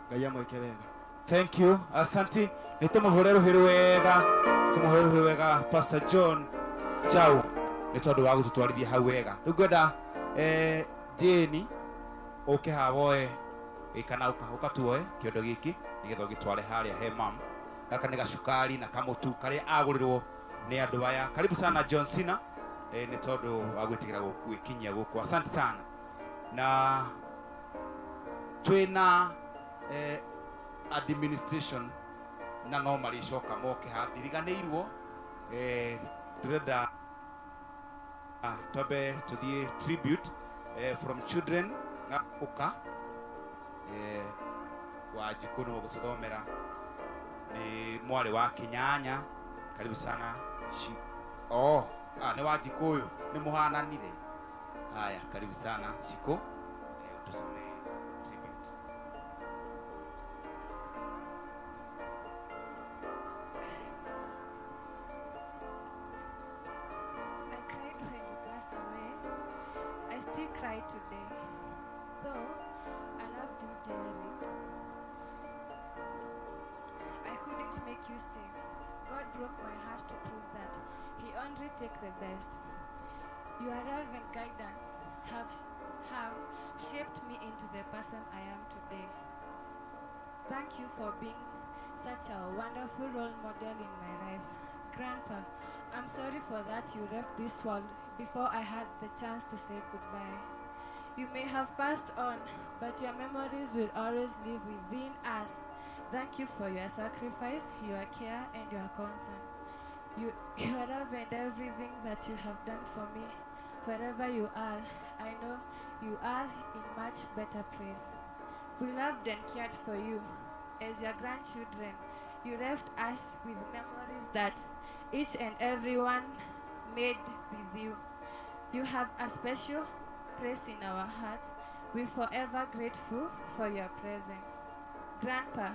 Ngai amwĩke wega. Thank you. Asante. Nĩ tũmũhũre rũhĩ wega. Tũmũhũre rũhĩ wega Pastor John Njau nĩ tondũ wa gũtũtwarithia hau wega. Rĩu ngwenda Jane ũke haha woe kana ũkatuoe kĩondo gĩkĩ nĩgetha ũgĩtware harĩa he mam. Gaka nĩ gacukari na kamũtu karĩa agũrĩrwo nĩ andũ aya. Karibu sana John Cena nĩ tondũ wa gwĩtĩkĩra gwĩkinyia gũkũ. Asante sana. Na twĩna administration na no marĩcoka moke haha ndiriganĩirwo. Tũrenda twambe tũthiĩ tribute from children na ũka Wanjikũ nĩwe ũgũtũthomera nĩ mwarĩ wa Kĩnyanya. Karibu sana. Nĩ Wanjikũ ũyũ nĩ mũhananire. Haya, karibu sana Shiko, ũtũcomee tribute. I cried when you passed away. I still cry today. Though I loved you dearly, I couldn't make you stay. God broke my heart to prove that He only takes the best. Your love and guidance have shaped me into the person I am today. Thank you for being such a wonderful role model in my life. Grandpa, I'm sorry for that you left this world before I had the chance to say goodbye. You may have passed on, but your memories will always live within us. Thank you for your sacrifice, your care, and your concern. Your love and everything that you have done for me. Wherever you are, I know you are in much better place. We loved and cared for you as your grandchildren. You left us with memories that each and everyone made with you. You have a special place in our hearts. We're forever grateful for your presence. Grandpa,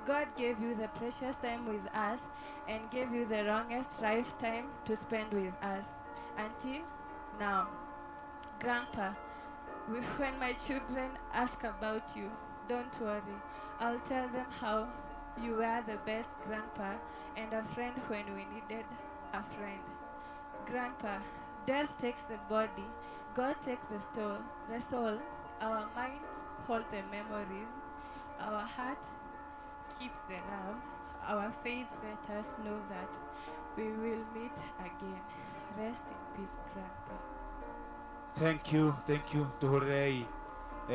God gave you the precious time with us and gave you the longest lifetime to spend with us until now. Grandpa, when my children ask about you, don't worry. I'll tell them how you were the best grandpa and a friend when we needed a friend. Grandpa, death takes the body, God takes the soul. Our minds hold the memories, our heart keeps the love, our faith let us know that we will meet again. Rest in peace, Grandpa. Thank you, thank you. Tuhurei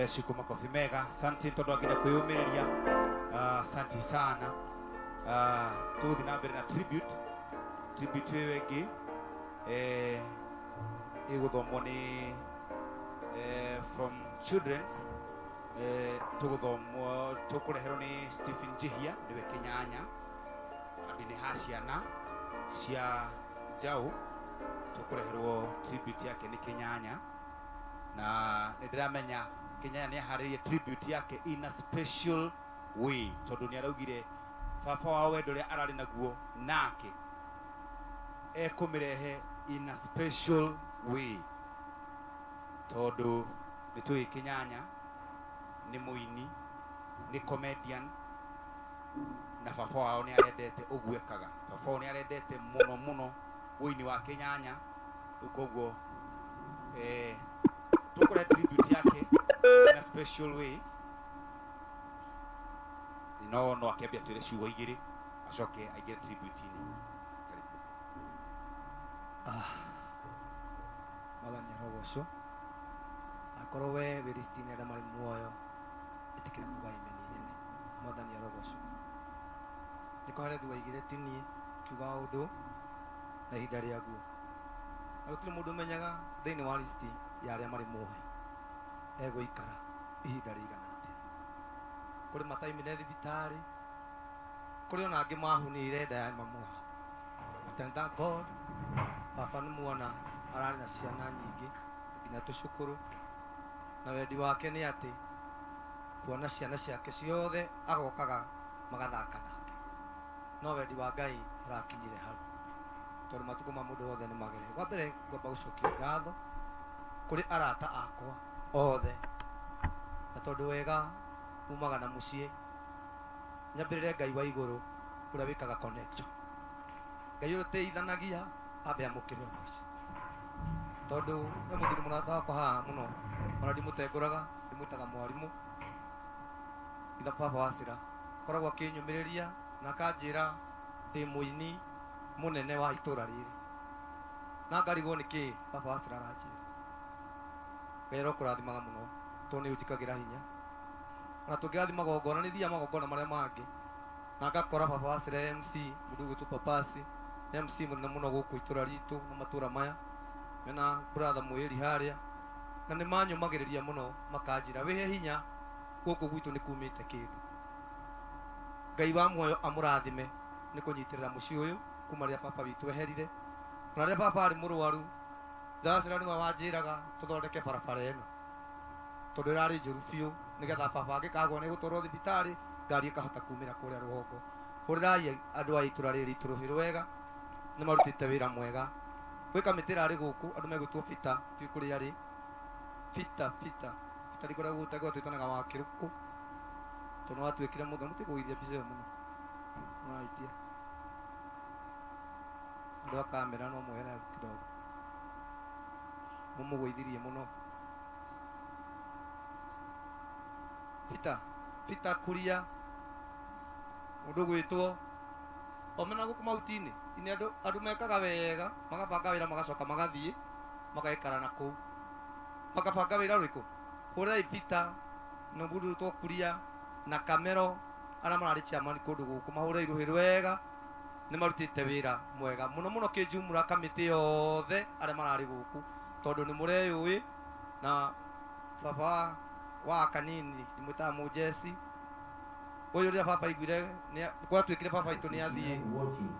ciku makobi mega. Asante tondu anginya kwiyumiriria. Asante sana. Tũgũthiĩ na mbere na tribute. Tribute ĩyo ĩngĩ ĩgũthomwo nĩ from children's, tũgũthomwo tũkũreherwo nĩ Stephen Njihia, nĩwe Kĩnyanya andũ-inĩ ha ciana cia Njaũ. Tũkũreherwo tribute yake nĩ Kĩnyanya, na nĩ ndĩramenya Kĩnyanya nĩ aharĩrĩrie tribute yake in a special way, tondũ nĩ araugire baba wao wendo ũrĩa ararĩ naguo nake ekũmĩrehe in a special way, tondũ nĩ tũĩ Kĩnyanya nĩ mũini, nĩ comedian, na baba wao nĩ arendete ũguo ekaga. Baba wao nĩ arendete mũno mũno ũini wa Kĩnyanya. Rĩu koguo tũkũrehe tribute yake in a special way, no akĩambia twĩre ciugo igĩrĩ, acoke aingĩre tribute-inĩ. Karibu. Ah, Mwathani arogocwo. Akorwo we wĩ list-inĩ arĩa marĩ muoyo, ĩtĩkĩra kuga amen nene. Mwathani arogocwo. Nĩ Kohelethu waigire ti niĩ, kiuga ũndũ na ihinda rĩaguo, na gũtirĩ mũndũ ũmenyaga thĩinĩ wa list ya arĩa marĩ muoyo egũikara ihinda rĩigana atĩa. Kũrĩ mataimire thibitarĩ, kũrĩ ona angĩ mahunire nda ya mamu wao. But I thank God, baba nĩ muona ararĩ na ciana nyingĩ nginya tũcũkũrũ, na wendi wake nĩ atĩ kuona ciana ciake ciothe agokaga magathaka nake, no wendi wa Ngai ũrakinyire hau, tondũ matukũ ma mũndũ wothe nĩ magere. Wa mbere ngwamba gũcokia ngatho kũrĩ arata akwa othe, na tondũ wega umaga na mũciĩ, nyambĩrĩre Ngai wa igũrũ ũrĩa wĩkaga connection, Ngai ũrĩa ũteithanagia ambe amũkĩre ũgoci, tondũ he mũthuri mũrata wakwa haha mũno, ona ndimũtengũraga, ndimwĩtaga mwarimũ itha baba wa Cira, akoragwo akĩnyũmĩrĩria na akanjĩra ndĩ mũini mũnene wa itũra rĩrĩ, na ngarigwo nĩkĩ baba wa Cira aranjĩra. Ngai arokũrathimaga mũno, tondũ nĩ ũnjikagĩra hinya. Ona tũngĩgathiĩ magongona, nĩ thiaga magongona marĩa mangĩ na ngakora baba wa Cira MC, mũndũ ũgwĩtwo Papasi nĩ MC mũnene mũno gũkũ itũra ritũ na matũra maya mena brother mwĩri harĩa, na nĩ manyũmagĩrĩria mũno, makanjĩra wĩhe hinya, gũkũ gwitũ nĩ kumĩte kĩndũ. Ngai wa muoyo amũrathime nĩ kũnyitĩrĩra mũciĩ ũyũ kuma rĩrĩa baba witũ eherire. Ona rĩrĩa baba arĩ mũrwaru, Thacĩra nĩwe wanjĩraga tũthondeke barabara ĩno, tondũ ĩrarĩ njũru biũ, nĩgetha baba angĩkagwa nĩ gũtwarwo thibitarĩ, ngari ĩkahota kumĩra kũrĩa rũgongo. Hũrĩrai andũ a itũra rĩrĩ ritũ rũhĩ rwega, nĩ marutĩte wĩra mwega. Gwĩ kamĩtĩ ĩrarĩ gũkũ, andũ megwĩtwo Bita, ndiũĩ kũrĩa arĩ. Bita, Bita, Bita ndikoragwo gũtengwa, twĩtanaga wa kĩrũkũ, tondũ nĩ watuĩkire mũthoni. Mũtikũgũithia mbica ĩyo mũno, mũraitia andũ a kamera, no mwehere kidogo, mũmũgũithirie mũno. Bita, Bita Kuria, mũndũ gwĩtwo omena gũkũ mahuti-inĩ inĩ, andũ mekaga wega, magabanga wĩra, magacoka magathiĩ magaikara na kũu, makabanga wĩra ũrĩkũ. Hũrĩrai Bita na mũndũ gwĩtwo Kuria na Kamero, arĩa mararĩ chairman kũndũ gũkũ, mahũrĩrai rũhĩ rwega, nĩ marutĩte wĩra mwega mũno mũno kĩnjumũra kamĩtĩ yothe arĩa mararĩ gũkũ, tondũ nĩ mũreyũĩ. Na baba wa kanini ndimwĩtaga mũjeci ũyũ, rĩrĩa baba aiguire gwatuĩkire baba witũ nĩ athiĩ,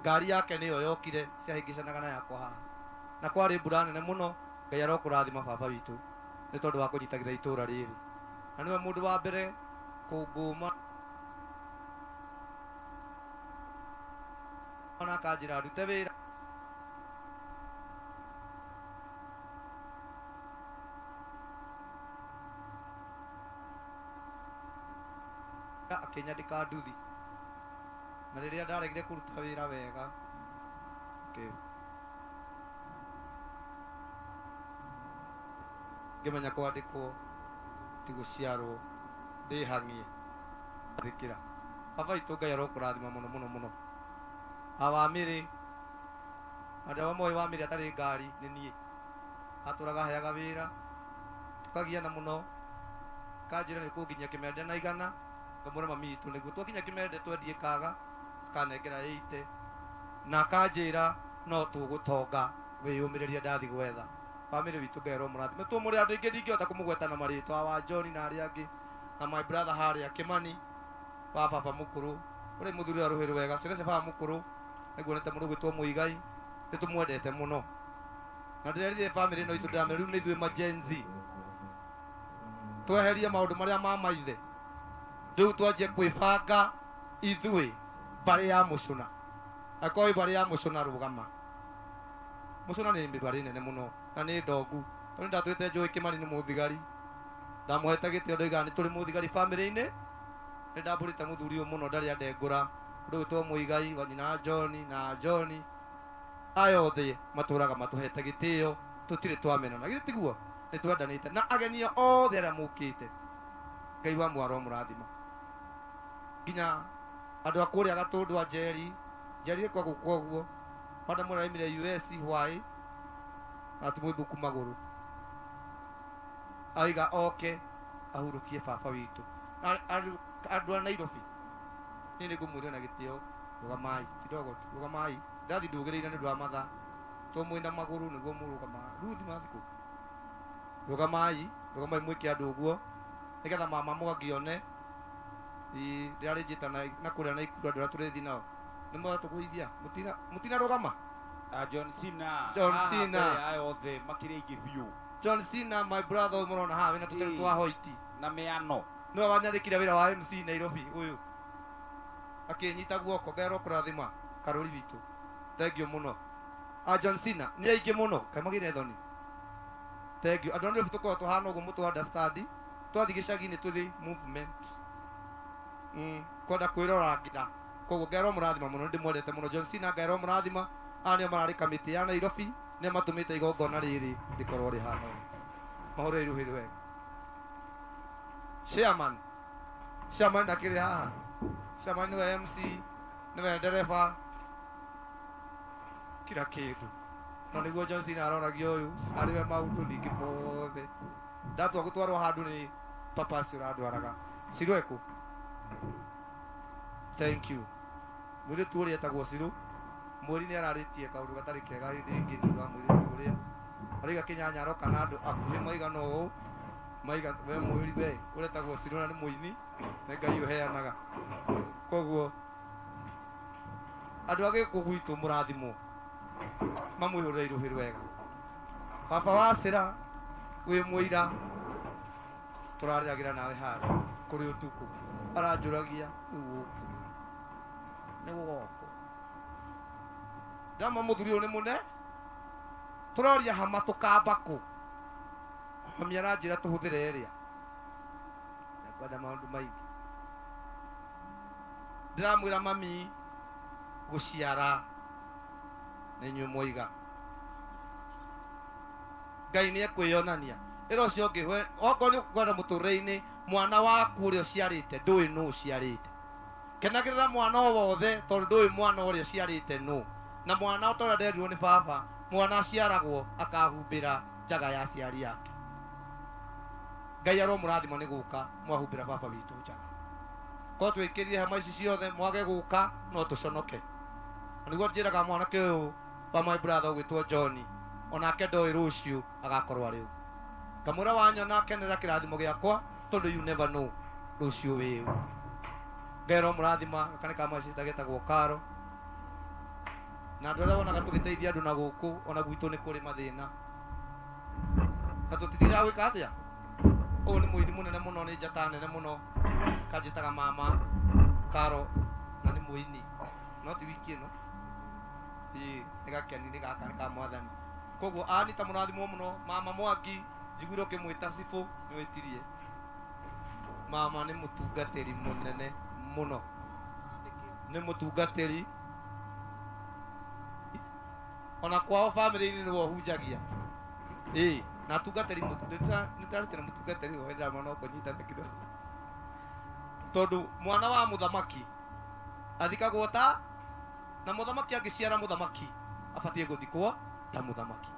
ngari yake nĩyo yokire ciahĩngĩcanaga na yakwa haha, na kwarĩ mbura nene mũno. Ngai arokũrathima baba witũ nĩ tondũ wa kũnyitagĩra itũra rĩrĩ, na nĩwe mũndũ wa mbere kũngũma na akanjĩra ndute wĩra. Akĩnyandĩka nduthi, na rĩrĩa ndaregire kũruta wĩra wega, ngĩmenya kwandĩkwo ti gũciarwo ndĩhang'ie thĩkĩra. Baba witũ, Ngai arokũrathima mũno mũno mũno. Awamĩrĩ andũ arĩa moĩ Wamĩrĩ atarĩ ngari nĩ niĩ atũraga aheaga wĩra, tũkagiana mũno, kanjĩra nĩ ũkũnginyia kĩmende na igana. Ngamwĩra mami witũ nĩguo twakinya Kĩmende twendie kaga, akanengera 80 na akanjĩra no tũgũtonga, wĩyũmĩrĩrie ndathi gwetha. Bamĩrĩ witũ Ngai aromũrathime. Tũmũrĩ andũ aingĩ ndingĩhota kũmũgweta na marĩtwa, wa John na arĩa angĩ, na my brother harĩa Kĩmani wa baba mũkũrũ, ũrĩa mũthuri wa rũhĩ rwega, ciana cia baba mũkũrũ, nĩnguonete mũndũ ũgwĩtwo Mũigai, nĩtũmwendete mũno. Na ndĩrerire bamĩrĩ ĩno itũ ndĩramera rĩu nĩ ithuĩ ma Gen Z. Tweherie maũndũ marĩa ma maithe, rĩu twanjie kwĩbanga ithuĩ mbarĩ ya Mũcũna. Angĩkorwo wĩ mbarĩ ya Mũcũna rũgama. Mũcũna nĩ mbarĩ nene mũno na nĩ ndongu. Tondũ nĩndatũrĩte njũĩ Kĩmani nĩ mũthigari, ndamũhete gĩtĩo ndoigaga nĩ tũrĩ mũthigari bamĩrĩ-inĩ. Nĩ ndambũrĩte mũthuri ũyũ mũno ndarĩ andengũra, mũndũ ũgwĩtwo Mũigai wa nyina wa John na John, aya othe matũraga matũhete gĩtĩo, tũtirĩ twamenana. Githĩ tiguo? Nĩ twendanĩte. Na ageni othe arĩa mũkĩte, Ngai wa muoyo aromũrathima. Nginya andũ a kũrĩa Gatũndũ a Njeri, Njeri ĩkwa gũkũ ũguo, madam ũrĩa araumire US Hawaii, na ti mũimbuku magũrũ. Aiga oke ahurũkie baba witũ. Andũ a Nairobi, niĩ nĩ ngũmwĩra na gĩtĩo, rũgamai kidogo tu, rũgamai. Ndathi ndũgĩrĩire nĩ ũndũ wa mathaa, to mwĩna magũrũ nĩguo mũrũgamaga. Ruthi mathiĩ kũ? Rũgamai, rũgamai mwĩke andũ ũguo, nĩgetha mama Mwangi one. Ndĩrarĩ njĩta na kũrĩa Naikuru andũ arĩa tũrĩthiĩ nao. Nĩ mwatũgũithia? Mũtina, mũtinarũgama? John Cena. John Haha Cena. mbere aya othe makĩrĩ aingĩ biũ. John Cena, my brother ũyũ mũrona haha wĩna tũteru twa hoiti. Na mĩano. Nĩwe wanyandĩkire wĩra wa MC Nairobi ũyũ. Akĩnyita guoko, Ngai arokũrathima karũri witũ. Thank you mũno. John Cena, nĩ aingĩ mũno, kaĩ mwagĩire thoni. Thank you. Andũ a Nairobi tũkoragwo tũhana ũguo mũtũ understand. Twathiĩ gĩcagi-inĩ tũrĩ movement. Kwenda kwĩrorangĩra. Koguo Ngai aromũrathima mũno, nĩndĩmwendete mũno. John Cena, Ngai aromũrathima. Aya nĩo mararĩ kamĩtĩ ya Nairobi, nĩo matũmĩte igongona rĩrĩ rĩkorwo rĩhana ũũ. Mahũrĩre rũhĩ rwega. Chairman, Chairman ndakĩrĩ haha. Chairman nĩwe MC, nĩwe ndereba, kila kĩndũ. No nĩguo John Cena aroragia ũyũ, arĩ we maũndũ ningĩ mothe. Ndatua gũtwarwo handũ nĩ papa acio ũrandwaraga. Ciru ekũ? Thank you. Mũirĩtu ũrĩa etagwo Ciru, mwĩri nĩ ararĩtie kaũndũ gatarĩ kega hĩndĩ ĩngĩ nĩ ũndũ wa mũirĩtu ũrĩa. Arauga Kĩnyanya aroka na andũ akuhĩ maigana ũũ, maiga, we mwĩri we, ũretagwo Ciru na nĩ mũini, nĩ Ngai ũheanaga. Koguo, andũ a gĩkũ gwitũ mũrathimwo, mamwĩhũrĩre irũhĩ rwega. Baba wa Cĩra, wĩ mũira, tũrarĩragĩra nawe harĩa, kũrĩ ũtukũ. Aranjũragia, rĩu gũkũ, nĩ gũgokwo. Ndama mũthuri ũyũ nĩ mũne, tũroria hama tũkamba kũ. Mami aranjĩra tũhũthĩre ĩrĩa. Ndakwenda maũndũ maingĩ. Ndĩramwĩra mami gũciara nĩ inyuĩ mwoiga. Ngai nĩ ekwĩyonania. Ĩra ũcio ũngĩ, we, okorwo nĩ ũkwenda mũtũrĩre-inĩ, mwana waku ũrĩa ũciarĩte, ndũĩ nũ ũciarĩte. Kenagĩrĩra mwana o wothe, tondũ ndũĩ mwana ũrĩa ũciarĩte nũ. Na mwana o ta ũrĩa nderirwo nĩ baba, mwana aciaragwo akahumbĩra njaga ya aciari ake. Ngai aromũrathima nĩ gũka mwahumbĩra baba witũ njaga. Korwo twĩkĩrire hema ici ciothe mwage gũka no tũconoke. Na nĩguo njĩraga mwanake ũyũ wa my brother ũgwĩtwo John, onake ndoĩ rũciũ agakorwo arĩ ũ. Ngamwĩra wanyona kenera kĩrathimo gĩakwa tondũ you never know rũciũ wĩ ũ. Ngai aromũrathima, gaka nĩ ka my sister getagwo Karo. Na andũ arĩa wonaga tũgĩteithia andũ na gũkũ, ona gwitũ nĩ kũrĩ mathĩna. Na tũtithiaga gwĩka atĩa? Ũyũ nĩ mũini mũnene mũno, nĩ njata nene mũno, kanjĩtaga mama Karo, na nĩ mũini. No ti wiki ĩno. Ĩĩ, nĩ gakeni, nĩ gaka, nĩ ka mwathani. Koguo Anita mũrathimwo mũno, mama Mwangi, njiguire ũkĩmwĩta cibũ, nĩ wĩtirie. Mama nĩ mũtungatĩri mũnene mũno. Nĩ mũtungatĩri. Ona kwao bamĩrĩ-inĩ nĩwe ũhunjagia. Ĩĩ, na atungatĩri nĩ ndĩrarutire na mũtungatĩri ũyũ, ndĩramwĩra no kũnyitana kidogo. Tondũ mwana wa mũthamaki athikagwo ta, na mũthamaki angĩciara mũthamaki abatiĩ gũthikwo ta mũthamaki.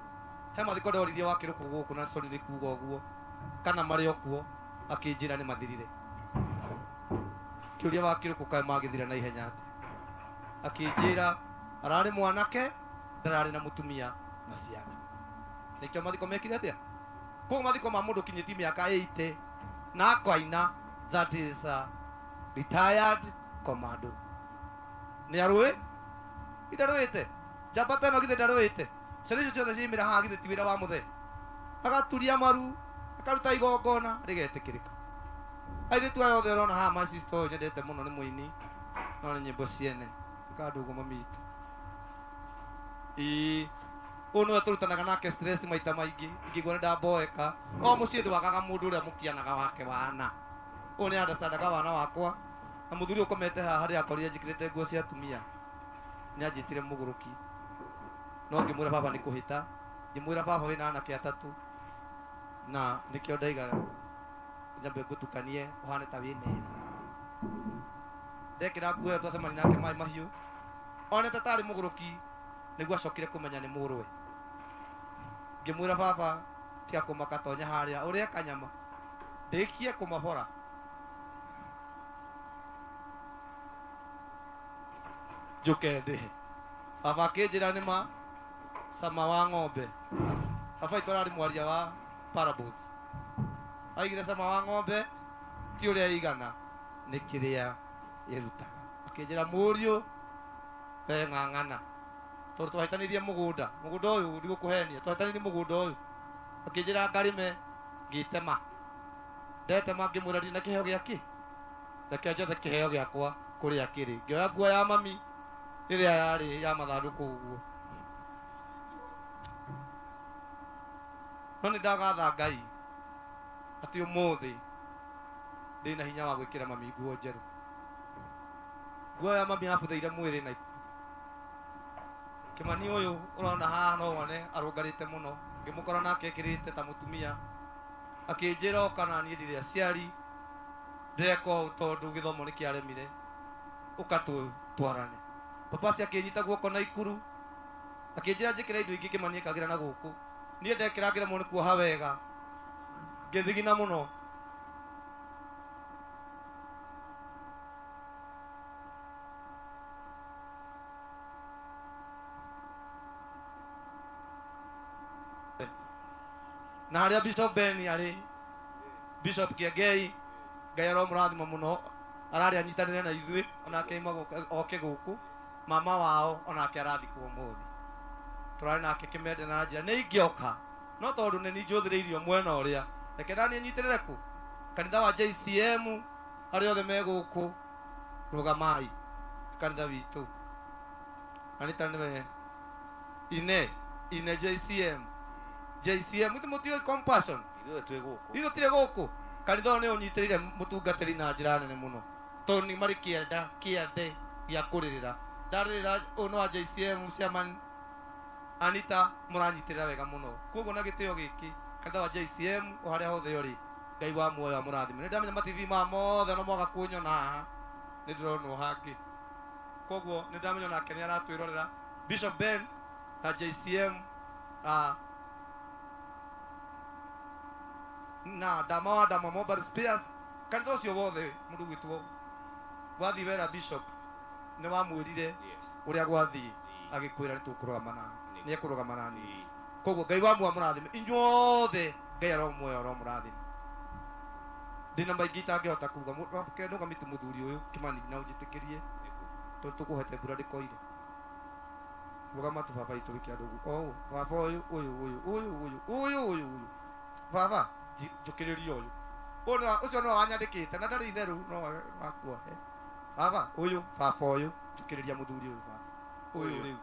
He mathiko ndoririe wa kĩrũkũ gũkũ na sorry nĩ kuga ũguo, kana marĩ o kuo, akĩnjĩra nĩ mathirire. Ngĩũria wa kĩrũkũ kaĩ magĩthira na ihenya atĩa. Akĩnjĩra ararĩ mwanake ndararĩ na mũtumia na ciana. Nĩkĩo mathiko mekire atĩa? Koguo mathiko ma mũndũ ũkinyĩtie mĩaka 80 na akaina, that is a retired commando. Nĩ arũĩ? Ndarũĩte. Njamba ta ĩno githĩ ndarũĩte? Ciana icio ciothe ciaimĩra haha githĩ ti wĩra wa mũthee? Agaturia maru, akaruta igongona rĩgetĩkĩrĩka. Airĩtu aya othe ũrona haha, my sister ũyũ nyendete mũno nĩ mũini, no nĩ nyĩmbo ciene. Ĩka ndũgũ mami witũ. Ĩĩ. Ũyũ nĩwe tũrutanaga nake stress maita maingĩ, ingĩigua nĩ ndamboeka. O mũciĩ ndwagaga mũndũ ũrĩa mũkianaga wake wana. Ũyũ nĩ understandaga wana wakwa. Na mũthuri ũyũ ũkomete haha rĩrĩa akorire njĩkĩrĩte nguo cia atumia, nĩ anjĩtire mũgũrũki. No ngĩmwĩra baba nĩ kũhĩta. Ngĩmwĩra baba wĩna anake atatũ na nĩkĩo ndaiga nyambe ngũtukanie ũhane ta wĩna erĩ. Ndekĩra nguo ĩyo twacemania nake maĩ mahiũ. Onete tarĩ mũgũrũki nĩguo acokire kũmenya nĩ mũrũwe. Ngĩmwĩra baba tiga kũmaka tonya harĩa ũrĩe kanyama ndĩkie kũmabora. Njũke ndĩhe. Baba akĩnjĩra nĩ ma cama wa ng'ombe. Baba witũ ararĩ mwaria wa parables. Aigire cama wa ng'ombe ti ũrĩa ĩigana nĩ kĩrĩa ĩrutaga. Akĩnjĩra mũriũ we ng'ang'ana. Tondũ twahĩtanĩirie mũgũnda, mũgũnda ũyũ ndigũkũhenia, twahĩtanĩirie mũgũnda ũyũ. Akĩnjĩra ngarĩme ngĩtema. Ndetema ngĩmwĩra ndirĩ na kĩheo gĩa kĩ? Reke njethe kĩheo gĩakwa kũrĩa kĩrĩ. Ngĩoya nguo ya mami ĩrĩa yarĩ ya mathandũkũ ũguo. No nĩ ndagatha Ngai atĩ ũmũthĩ ndĩna hinya wa gwĩkĩra mami nguo njerũ. Nguo ya mami yabuthĩire mwĩrĩ na Kĩmani ũyũ ũrona haha no wone arũngarĩte mũno. Ngĩmũkora nake ekĩrĩte ta mũtumia. Akĩnjĩra oka na niĩ ndirĩ aciari. Ndĩreka ũũ tondũ gĩthomo nĩ kĩaremire. Ũka tũtwarane. Papasi akĩnyita guoko na ikuru. Akĩnjĩra njĩkĩre indo ingĩ Kĩmani ekagĩra na gũkũ. Niĩ ndekĩra ngĩremwo nĩ kuoha wega. Ngĩthigina mũno. Na harĩa Bishop Ben arĩ, Bishop Kĩengei, Ngai aromũrathima mũno, ararĩ anyitanĩre na ithuĩ, onake aima oke gũkũ, mama wao onake arathikwo ũmũthĩ. Tũrarĩ nake Kĩmende na njĩra nĩ ingĩoka, no tondũ nĩ niĩ njũthĩrĩirio mwena ũrĩa, reke naniĩ nyitĩrĩre kũ? Kanitha wa JCM, arĩa othe me gũkũ, rũgamai, kanitha witũ. Anita nĩwe ine, ine JCM. JCM, ithuĩ mũtiũĩ compassion. Ithuĩ twĩ gũkũ. Ithuĩ tũtirĩ gũkũ. Kanitha ũyũ nĩ ũnyitĩrĩire mũtungatĩri na njĩra nene mũno. Tondũ nĩ marĩ kĩanda, kĩande gĩa kũrĩrĩra. Ndarĩrĩra ũyũ nĩ wa JCM chairman Anita mũranyitĩrĩra wega mũno. Koguo na gĩtĩo gĩkĩ, kanitha wa JCM o harĩa hothe ũrĩ, Ngai wa muoyo amũrathime. Nĩ ndamenya ma TV maya mothe no mwaga kũnyona haha, nĩ ndĩronwo hangĩ. Koguo nĩ ndamenya onake nĩ aratwĩrorera. Bishop Ben na JCM na Ndama wa Ndama Mobile Spares, kanitha ũcio wothe mũndũ gwĩtwo wathiĩ wera Bishop nĩ wamwĩrire ũrĩa gwathiĩ agĩkwĩra nĩ tũkũrũgama nawe, nĩ ekũrũgama na niĩ. Koguo Ngai wa muoyo amũrathime inyuothe, Ngai aromuoya aromũrathima. Ndĩna maingĩ itangĩhota kuga, nũgamitu mũthuri ũyũ Kĩmani na ũnjĩtĩkĩrie tondũ tũkũhete mbura ndĩkoire. Rũgama tu baba itũ wĩke andũ ũguo. O ũũ, baba ũyũ, ũyũ, ũyũ, ũyũ, ũyũ, ũyũ, ũyũ, ũyũ. Baba, njũkĩrĩria ũyũ. Ũyũ nĩwe, ũcio nĩwe wanyandĩkĩte na ndarĩ itherũ no wakuohe. Baba, ũyũ, baba ũyũ, njũkĩrĩria mũthuri ũyũ baba. Ũyũ rĩu.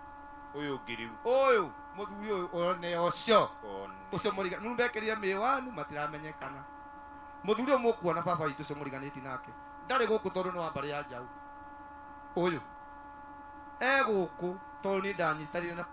Ũyũ ũngĩ rĩu. Ũyũ, mũthuri ũyũ, one ũcio. One. Ũcio mũriga, nĩ mekĩrire mĩwani matiramenyekana. Mũthuri ũyũ mũkuona baba witũ ũcio mũriganĩti nake. Ndarĩ gũkũ tondũ nĩ wa mbarĩ ya Njaũ. Ũyũ. E gũkũ tondũ niĩ ndanyitanire na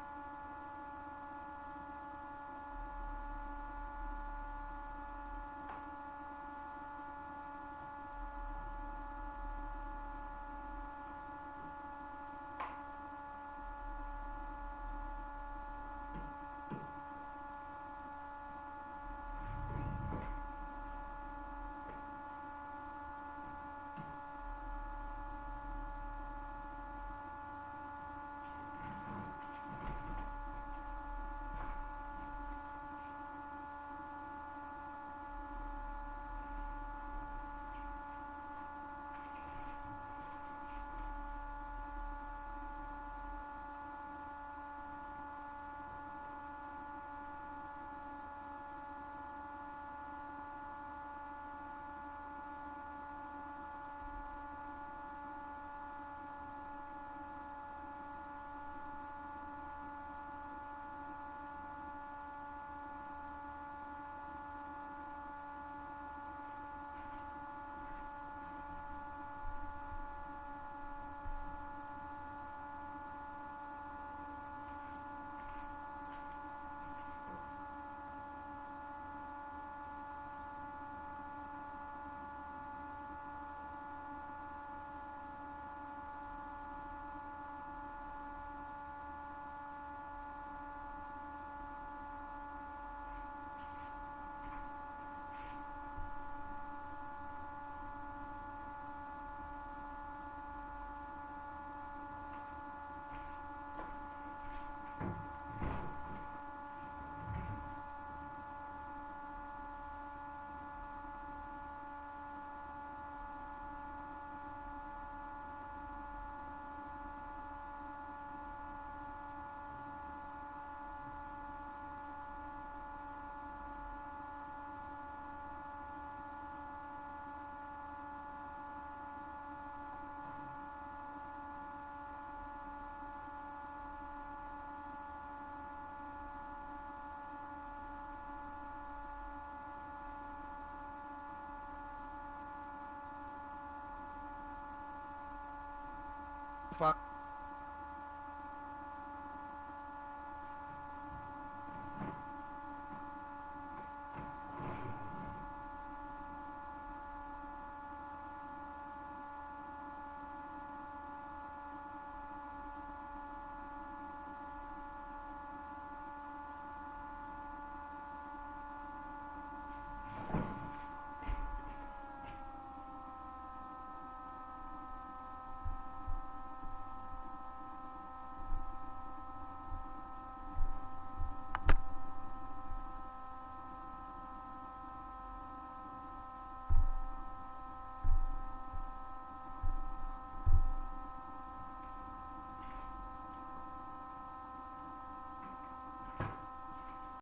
Fa